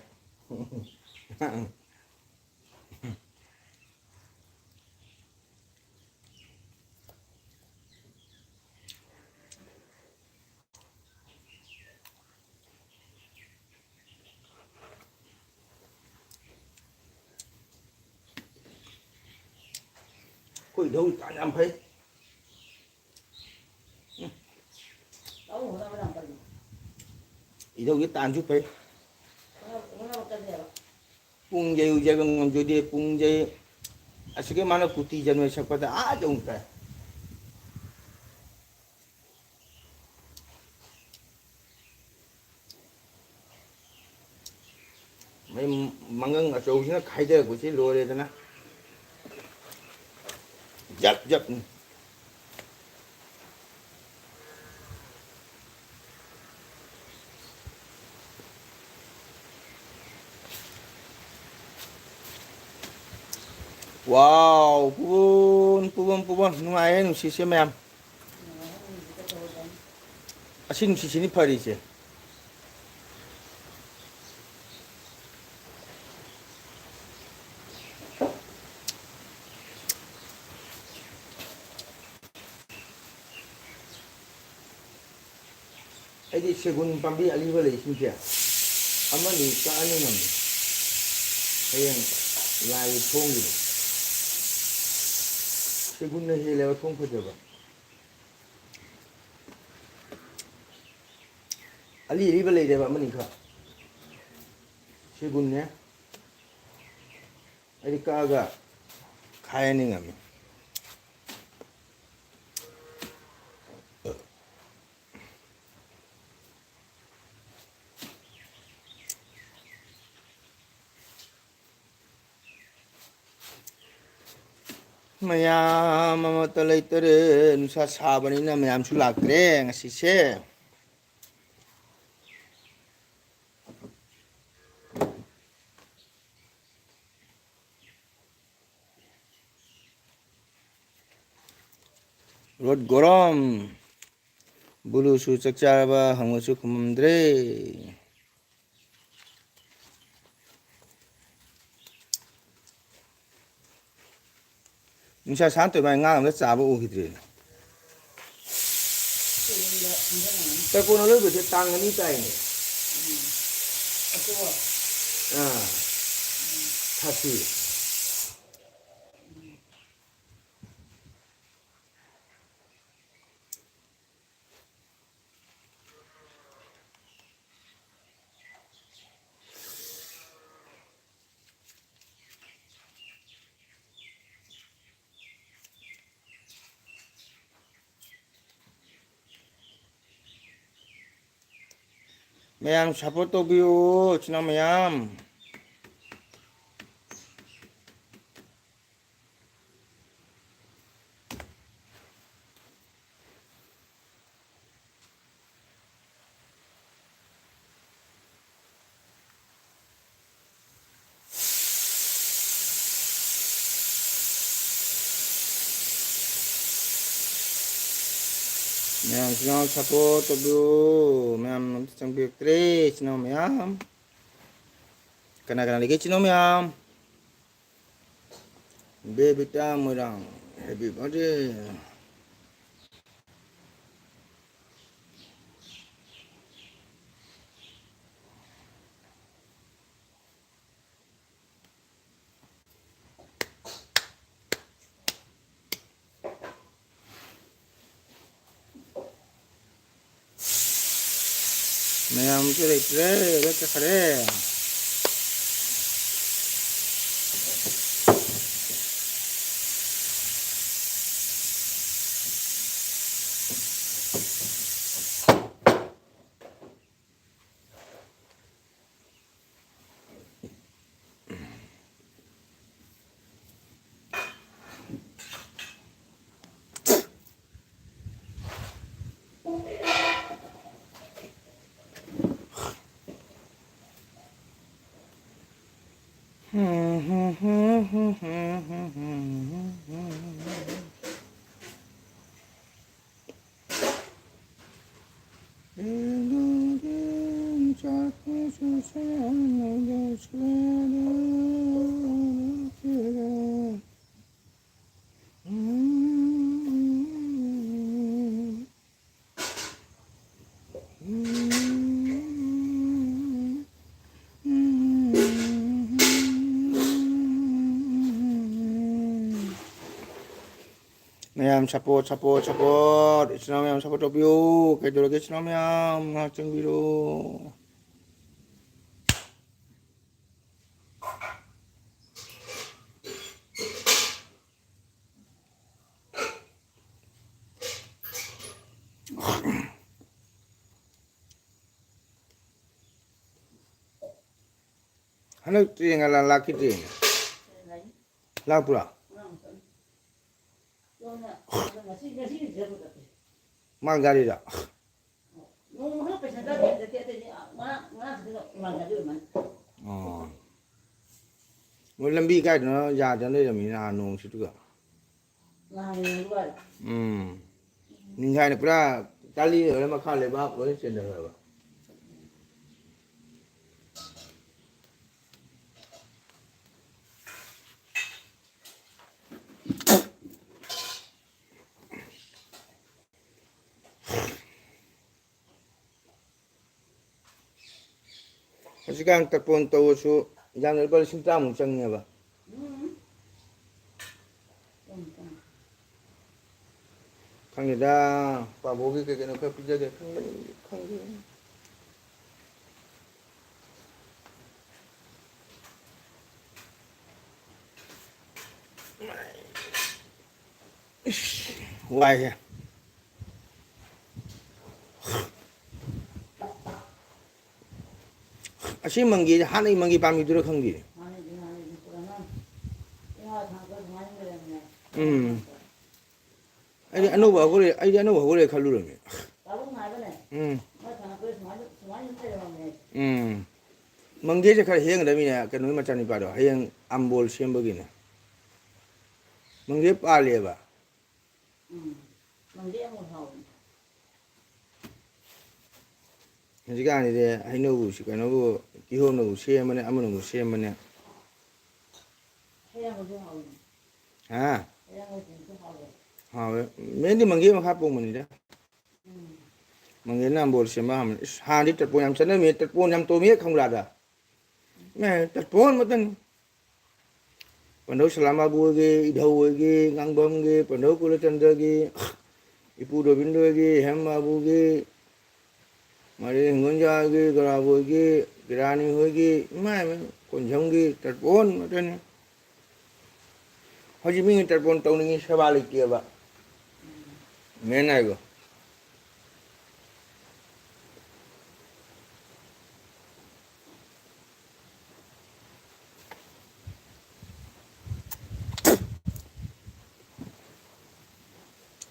ꯑꯩꯈꯣꯏ ꯏꯙꯧ ꯏꯇꯥ ꯌꯥꯝ ꯐꯩ꯫ ꯎꯝ꯫ ꯏꯙꯧꯒꯤ ꯇꯥꯟꯁꯨ ꯐꯩ꯫ ꯄꯨꯡ ꯌꯩ ꯌꯩꯕ ꯉꯝꯖꯗꯦ, ꯄꯨꯡ ꯌꯩ꯫ ꯑꯁꯤꯒꯤ ꯃꯥꯅ ꯀꯨꯇꯤ ꯖꯟꯃ ꯁꯛꯄꯗ ꯑꯥ ꯌꯧꯅ ꯇꯥꯏ꯫ ꯃꯩ ꯃꯪꯒꯪ ꯑꯆꯧꯕꯁꯤꯅ ꯈꯥꯏꯗꯔꯛꯄꯁꯤ ꯂꯣꯏꯔꯦꯗꯅ꯫ ꯖꯞ ꯖꯞꯅꯤ꯫ ꯋꯥꯎ! ꯄꯨꯕꯣꯟ, ꯄꯨꯕꯣꯟ, ꯄꯨꯕꯣꯟ꯫ ꯅꯨꯡꯉꯥꯏꯔꯦ ꯅꯨꯡꯁꯤꯠꯁꯦ ꯃꯌꯥꯝ꯫ ꯑꯁꯤ ꯅꯨꯡꯁꯤꯠꯁꯤꯅꯤ ꯐꯔꯤꯁꯦ꯫ ꯑꯩꯗꯤ ꯁꯦꯒꯨꯟ ꯄꯥꯝꯕꯤ ꯑꯂꯤꯕ ꯂꯩꯁꯤꯡꯁꯦ ꯑꯃꯅꯤ ꯀꯛꯑꯅꯤ ꯉꯝꯃꯤ꯫ ꯍꯌꯦꯡ ꯂꯥꯏ ꯊꯣꯡꯒꯤꯗ ꯁꯦꯒꯨꯟꯅ ꯍꯦꯜꯂꯦꯕ ꯊꯣꯡ ꯐꯖꯕ꯫ ꯑꯂꯤ ꯑꯂꯤꯕ ꯂꯩꯔꯦꯕ ꯑꯃꯅꯤꯈꯛ꯫ ꯁꯦꯒꯨꯟꯅꯦ꯫ ꯑꯩꯗꯤ ꯀꯛꯑꯒ ꯈꯥꯏꯔꯅꯤ ꯉꯝꯃꯤ꯫ ꯃꯌꯥꯝ ꯑꯃꯠꯇ ꯂꯩꯇꯔꯦ꯫ ꯅꯨꯡꯁꯥ ꯁꯥꯕꯅꯤꯅ ꯃꯌꯥꯝꯁꯨ ꯂꯥꯛꯇ꯭ꯔꯦ ꯉꯁꯤꯁꯦ꯫ ꯔꯣꯗ ꯒꯣꯔꯝ꯫ ꯕꯨꯂꯨꯁꯨ ꯆꯥꯛ ꯆꯥꯔꯕ ꯍꯪꯉꯁꯨ ꯈꯨꯝꯃꯝꯗ꯭ꯔꯦ꯫ ꯅꯨꯡꯁꯥ ꯁꯥꯅ ꯇꯧꯕ ꯉꯥ ꯑꯝꯇ ꯆꯥꯕ ꯎꯈꯤꯗ꯭ꯔꯦ꯫ ꯇꯔꯄꯣꯟ ꯑꯂꯣꯏꯕꯁꯦ ꯇꯥꯡ ꯑꯅꯤ ꯇꯥꯏꯅꯦ꯫ ꯑꯥ꯫ ꯊꯥꯔꯇꯤ꯫ ꯃꯌꯥꯝ support ꯇꯧꯕꯤꯌꯨ, ꯏꯆꯤꯟ ꯏꯅꯥꯎ ꯃꯌꯥꯝ꯫ ꯃꯌꯥꯝ ꯏꯆꯤꯟ ꯏꯅꯥꯎ support ꯇꯧꯕꯤꯌꯨ꯫ ꯃꯌꯥꯝ ꯑꯝꯇ ꯆꯪꯕꯤꯔꯛꯇ꯭ꯔꯦ, ꯏꯆꯤꯟ ꯏꯅꯥꯎ ꯃꯌꯥꯝ꯫ ꯀꯅꯥ ꯀꯅꯥ ꯂꯩꯒꯦ, ꯏꯆꯤꯟ ꯏꯅꯥꯎ ꯃꯌꯥꯝ? ꯕꯦꯕꯤꯇꯥ ꯃꯣꯏꯔꯥꯡ, happy birthday꯫ ꯃꯌꯥꯝꯁꯨ ꯂꯩꯇ꯭ꯔꯦ, ꯂꯣꯏ ꯆꯠꯈ꯭ꯔꯦ꯫ ꯃꯌꯥꯝ support, support, support꯫ ꯏꯆꯤꯟ ꯏꯅꯥꯎ ꯃꯌꯥꯝ support ꯇꯧꯕꯤꯌꯨ꯫ ꯀꯩꯗꯧꯔꯒꯦ, ꯏꯆꯤꯟ ꯏꯅꯥꯎ ꯃꯌꯥꯝ? ꯉꯥꯏꯍꯥꯛ ꯆꯪꯕꯤꯔꯣ꯫ ꯍꯟꯗꯛꯇꯤ ꯉꯔꯥꯡ ꯂꯥꯛꯈꯤꯗꯦ꯫ ꯂꯥꯛꯄ꯭ꯔꯥ? ꯃꯥ ꯒꯥꯔꯤꯗ꯫ ꯑꯣ꯫ ꯃꯣꯏ ꯂꯝꯕꯤ ꯀꯥꯏꯗꯅꯣ ꯌꯥꯗꯅ ꯂꯩꯔꯝꯃꯤꯅ, ꯅꯍꯥꯟ ꯅꯣꯡ ꯁꯤꯠꯇꯨꯒ꯫ ꯎꯝ꯫ ꯅꯤꯡꯈꯥꯏꯅ ꯄꯨꯔꯥ ꯇꯥꯂꯤ ꯑꯣꯏꯔ ꯃꯈꯥ ꯂꯩꯕꯥꯛ ꯂꯣꯏ ꯆꯦꯟꯊꯈ꯭ꯔꯕ꯫ ꯍꯧꯖꯤꯛꯀꯥꯟ ꯇꯔꯄꯣꯟ ꯇꯧꯔꯁꯨ ꯌꯥꯝꯅ ꯂꯨꯄꯥ ꯂꯤꯁꯤꯡ ꯇꯔꯥꯃꯨꯛ ꯆꯪꯉꯦꯕ꯫ ꯎꯝ꯫ ꯆꯪꯉꯦ, ꯆꯪꯉꯦ꯫ ꯈꯪꯗꯦꯗ, ꯄꯥꯕꯣꯒꯤ ꯀꯩ ꯀꯩꯅꯣ ꯈꯔ ꯄꯤꯖꯒꯦ ꯈꯟꯕꯅꯤ, ꯈꯪꯗꯦ꯫ ꯏꯁ, ꯋꯥꯏꯍꯦ꯫ ꯑꯁꯤ ꯃꯪꯒꯦ, ꯍꯥꯟꯅꯒꯤ ꯃꯪꯒꯦ ꯄꯥꯝꯕꯤꯗꯨꯔ ꯈꯪꯗꯦ꯫ ꯎꯝ꯫ ꯑꯩꯗꯤ ꯑꯅꯧꯕ ꯍꯧꯒꯠꯂꯛꯑꯦ, ꯑꯩꯗꯤ ꯑꯅꯧꯕ ꯍꯧꯒꯠꯂꯛꯑꯦ ꯈꯜꯂꯨꯔꯝꯃꯤ꯫ ꯎꯝ꯫ ꯎꯝ꯫ ꯃꯪꯒꯦꯁꯦ ꯈꯔ ꯍꯦꯡꯒꯗꯕꯅꯤꯅꯦ, ꯀꯩꯅꯣꯒꯤ ꯃꯆꯥꯅꯤꯄꯥꯗꯣ, ꯍꯌꯦꯡ ꯑꯝꯕꯣꯜ ꯁꯦꯝꯕꯒꯤꯅꯦ꯫ ꯃꯪꯒꯦ ꯄꯥꯜꯂꯦꯕ꯫ ꯎꯝ꯫ ꯃꯪꯒꯦ ꯑꯃꯨꯛ ꯍꯥꯎꯕꯅꯦ꯫ ꯍꯧꯖꯤꯛꯀꯥꯟꯁꯤꯗꯤ ꯍꯩꯅꯧꯕꯨ, ꯀꯩꯅꯣꯕꯨ, ꯀꯤꯍꯣꯝꯅꯕꯨ ꯁꯦꯝꯕꯅꯦ, ꯑꯃꯅꯕꯨ ꯁꯦꯝꯕꯅꯦ꯫ ꯍꯥ? ꯍꯥꯎꯋꯦ꯫ ꯃꯦꯟꯗꯤ ꯃꯪꯒꯦ ꯃꯈꯥ ꯄꯣꯟꯕꯅꯤꯗ꯫ ꯎꯝ꯫ ꯃꯪꯒꯦꯅ ꯑꯝꯕꯣꯜ ꯁꯦꯝꯕ ꯍꯥꯟꯕꯅꯤ꯫ ꯏꯁ, ꯍꯥꯟꯅꯗꯤ ꯇꯔꯄꯣꯟ ꯌꯥꯝ ꯆꯠꯅꯔꯝꯃꯤ, ꯇꯔꯄꯣꯟ ꯌꯥꯝ ꯇꯧꯔꯝꯃꯤ ꯈꯪꯕ꯭ꯔꯥꯗ? ꯃꯦ, ꯇꯔꯄꯣꯟ ꯃꯇꯝ꯫ ꯄꯟꯊꯧ ꯁꯂꯥꯝ ꯕꯥꯕꯨ ꯍꯣꯏꯒꯤ, ꯏꯙꯧ ꯍꯣꯏꯒꯤ, ꯉꯥꯡꯕꯝꯒꯤ, ꯄꯟꯊꯧ ꯀꯨꯂꯆꯟꯗ꯭ꯔꯒꯤ, ꯏꯄꯨ ꯔꯣꯕꯤꯟꯗ꯭ꯔ ꯍꯣꯏꯒꯤ, ꯍꯦꯝ ꯕꯥꯕꯨꯒꯤ, ꯃꯔꯤ ꯍꯤꯡꯒꯣꯟꯖꯥꯒꯤ, ꯒꯔꯥꯕꯣꯏꯒꯤ, ꯕꯤꯔꯥꯅꯤ ꯍꯣꯏꯒꯤ, ꯏꯃꯥꯏ, ꯏꯃꯥꯏ, ꯀꯣꯟꯖꯝꯒꯤ ꯇꯔꯄꯣꯟ ꯉꯥꯛꯇꯅꯤ꯫ ꯍꯧꯖꯤꯛ ꯃꯤꯒꯤ ꯇꯔꯄꯣꯟ ꯇꯧꯅꯤꯡꯉꯤ ꯁꯦꯕꯥ ꯂꯩꯇꯦꯕ꯫ ꯃꯦꯟ ꯍꯥꯏꯕꯨ꯫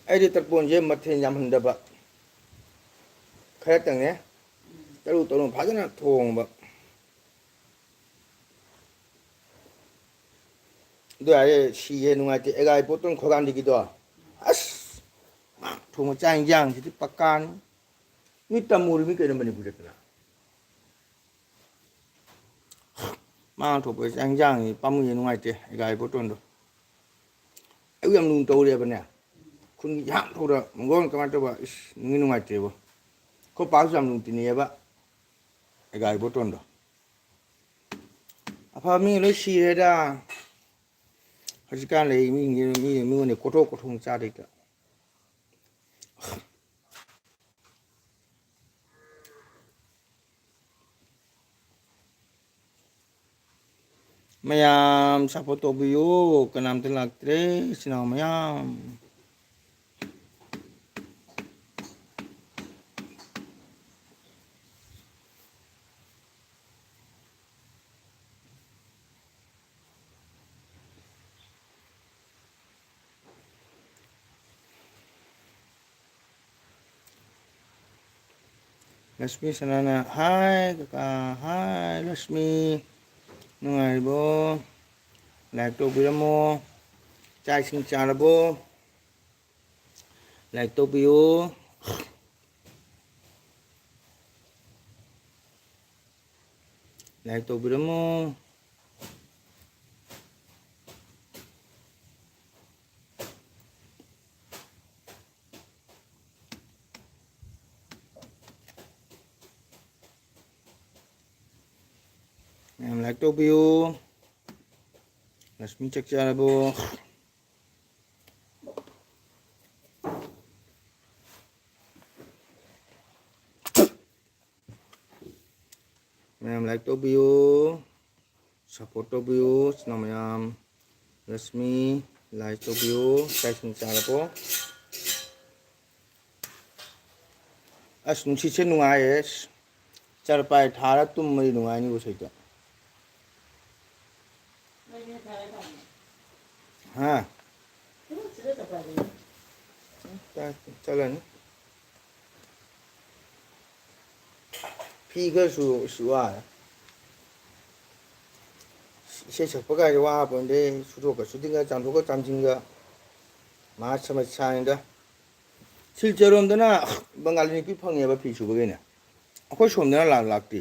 ꯑꯩꯗꯤ ꯇꯔꯄꯣꯟꯁꯦ ꯃꯊꯦꯜ ꯌꯥꯝꯍꯟꯗꯕ, ꯈꯔꯇꯪꯅꯦ, ꯇꯔꯨ ꯇꯔꯨ ꯐꯖꯅ ꯊꯣꯡꯕ꯫ ꯑꯗꯨ ꯍꯥꯏꯔꯦ, ꯁꯤꯍꯦ, ꯅꯨꯡꯉꯥꯏꯇꯦ, ꯑꯦꯒꯥꯏ ꯄꯣꯠꯇꯣꯟ ꯈꯣꯏꯒꯥꯟꯗꯤꯒꯤꯗꯣ꯫ ꯑꯁ! ꯃꯥ ꯊꯣꯡꯕ ꯆꯥꯛ ꯏꯟꯖꯥꯡꯁꯤꯗꯤ ꯄꯛꯀꯥꯅꯤ꯫ ꯃꯤ ꯇꯝꯃꯨꯔꯤꯃꯤ ꯀꯩꯅꯣ ꯃꯅꯤꯄꯨꯔꯗ ꯀꯅꯥ? ꯃꯥ ꯊꯣꯛꯄ ꯆꯥꯛ ꯏꯟꯖꯥꯡꯁꯤ ꯄꯥꯝꯃꯨꯏ, ꯅꯨꯡꯉꯥꯏꯇꯦ꯫ ꯑꯩꯒꯥ ꯏꯕꯣꯇꯣꯟꯗꯣ ꯑꯩꯕꯨ ꯌꯥꯝ ꯂꯨꯅ ꯇꯧꯔꯦꯕꯅꯦ꯫ ꯈꯨꯟꯒꯤ ꯏꯍꯥꯡ ꯊꯧꯗ ꯃꯪꯒꯣꯜ ꯀꯃꯥꯏꯅ ꯇꯧꯕ? ꯏꯁ, ꯅꯨꯡꯗꯤ ꯅꯨꯡꯉꯥꯏꯇꯦꯕꯣ꯫ ꯑꯩꯈꯣꯏ ꯄꯥꯁꯨ ꯌꯥꯝ ꯂꯨꯅ ꯇꯤꯟꯅꯩꯌꯦꯕ ꯑꯩꯒꯥ ꯏꯕꯣꯇꯣꯟꯗꯣ꯫ ꯑꯐꯕ ꯃꯤ ꯂꯣꯏ ꯁꯤꯔꯦꯗ꯫ ꯍꯧꯖꯤꯛꯀꯥꯟ ꯂꯩ ꯃꯤꯁꯤꯡꯁꯦ ꯃꯤ, ꯃꯤꯉꯣꯟꯗ ꯀꯣꯠꯊꯣꯛ ꯀꯣꯠꯊꯣꯛ ꯆꯥꯗꯣꯏꯗ꯫ ꯃꯌꯥꯝ support ꯇꯧꯕꯤꯌꯨ꯫ ꯀꯅꯥꯝꯇ ꯂꯥꯛꯇ꯭ꯔꯦ, ꯏꯆꯤꯟ ꯏꯅꯥꯎ ꯃꯌꯥꯝ꯫ ꯂꯛꯁꯃꯤ ꯁꯅꯥꯅ, "ꯍꯥꯏ ꯀꯀꯥ, ꯍꯥꯏ ꯂꯛꯁꯃꯤ, ꯅꯨꯡꯉꯥꯏꯔꯤꯕꯣ? Like ꯇꯧꯕꯤꯔꯝꯃꯣ꯫ ꯆꯥꯛ ꯏꯁꯤꯡ ꯆꯥꯔꯕꯣ? Like ꯇꯧꯕꯤꯌꯨ꯫ Like ꯇꯧꯕꯤꯔꯝꯃꯣ꯫" ꯃꯌꯥꯝ like ꯇꯧꯕꯤꯌꯨ꯫ ꯂꯛꯁꯃꯤ ꯆꯥꯛ ꯆꯥꯔꯕꯣ? ꯃꯌꯥꯝ like ꯇꯧꯕꯤꯌꯨ, support ꯇꯧꯕꯤꯌꯨ, ꯏꯆꯤꯟ ꯏꯅꯥꯎ ꯃꯌꯥꯝ꯫ ꯂꯛꯁꯃꯤ, like ꯇꯧꯕꯤꯌꯨ꯫ ꯆꯥꯛ ꯏꯁꯤꯡ ꯆꯥꯔꯕꯣ? ꯑꯁ, ꯅꯨꯡꯁꯤꯠꯁꯦ ꯅꯨꯡꯉꯥꯏꯌꯦ꯫ ꯑꯁ, ꯆꯔꯄꯥꯏ ꯊꯥꯔ ꯇꯨꯝꯃꯗꯤ ꯅꯨꯡꯉꯥꯏꯅꯤꯕꯨ ꯁꯩꯇ꯫ ꯍꯥ? ꯆꯠꯂꯅꯤ꯫ ꯐꯤ ꯈꯔꯁꯨ ꯁꯤ ꯋꯥꯔꯦ꯫ ꯏꯁꯩ ꯁꯛꯄ ꯀꯥꯏꯗꯤ ꯋꯥꯄꯣꯟꯗꯦ꯫ ꯁꯨꯗꯣꯛꯀ ꯁꯨꯗꯤꯡꯒ ꯆꯥꯝꯊꯣꯛꯀ ꯆꯥꯝꯁꯤꯟꯒ ꯃꯍꯥ ꯁꯃꯁ꯭ꯌꯥꯅꯤꯗ꯫ ꯁꯤꯜꯆꯔꯔꯣꯝꯗꯅ ꯕꯪꯒꯥꯂꯤ ꯅꯨꯄꯤ ꯐꯪꯉꯦꯕ ꯐꯤ ꯁꯨꯕꯒꯤꯅꯦ꯫ ꯑꯩꯈꯣꯏ ꯁꯣꯝꯗꯅ ꯂꯥꯛ ꯂꯥꯛꯇꯦ꯫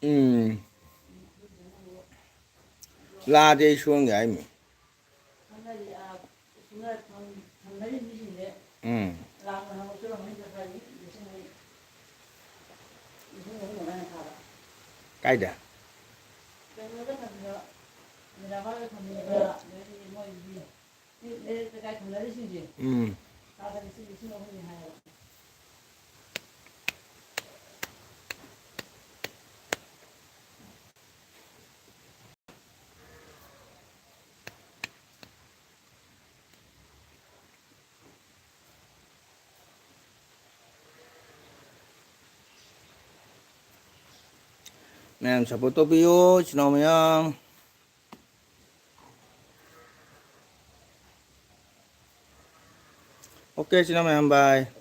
ꯎꯝ꯫ ꯂꯥꯛꯑꯗꯤ ꯑꯩ ꯁꯨꯍꯟꯒꯦ ꯍꯥꯏꯃꯤ꯫ ꯎꯝ꯫ ꯀꯥꯏꯗ? ꯎꯝ꯫ ꯃꯌꯥꯝ support ꯇꯧꯕꯤꯌꯣ, ꯏꯆꯤꯟ ꯏꯅꯥꯎ ꯃꯌꯥꯝ꯫ OK, ꯏꯆꯤꯟ ꯏꯅꯥꯎ ꯃꯌꯥꯝ, bye꯫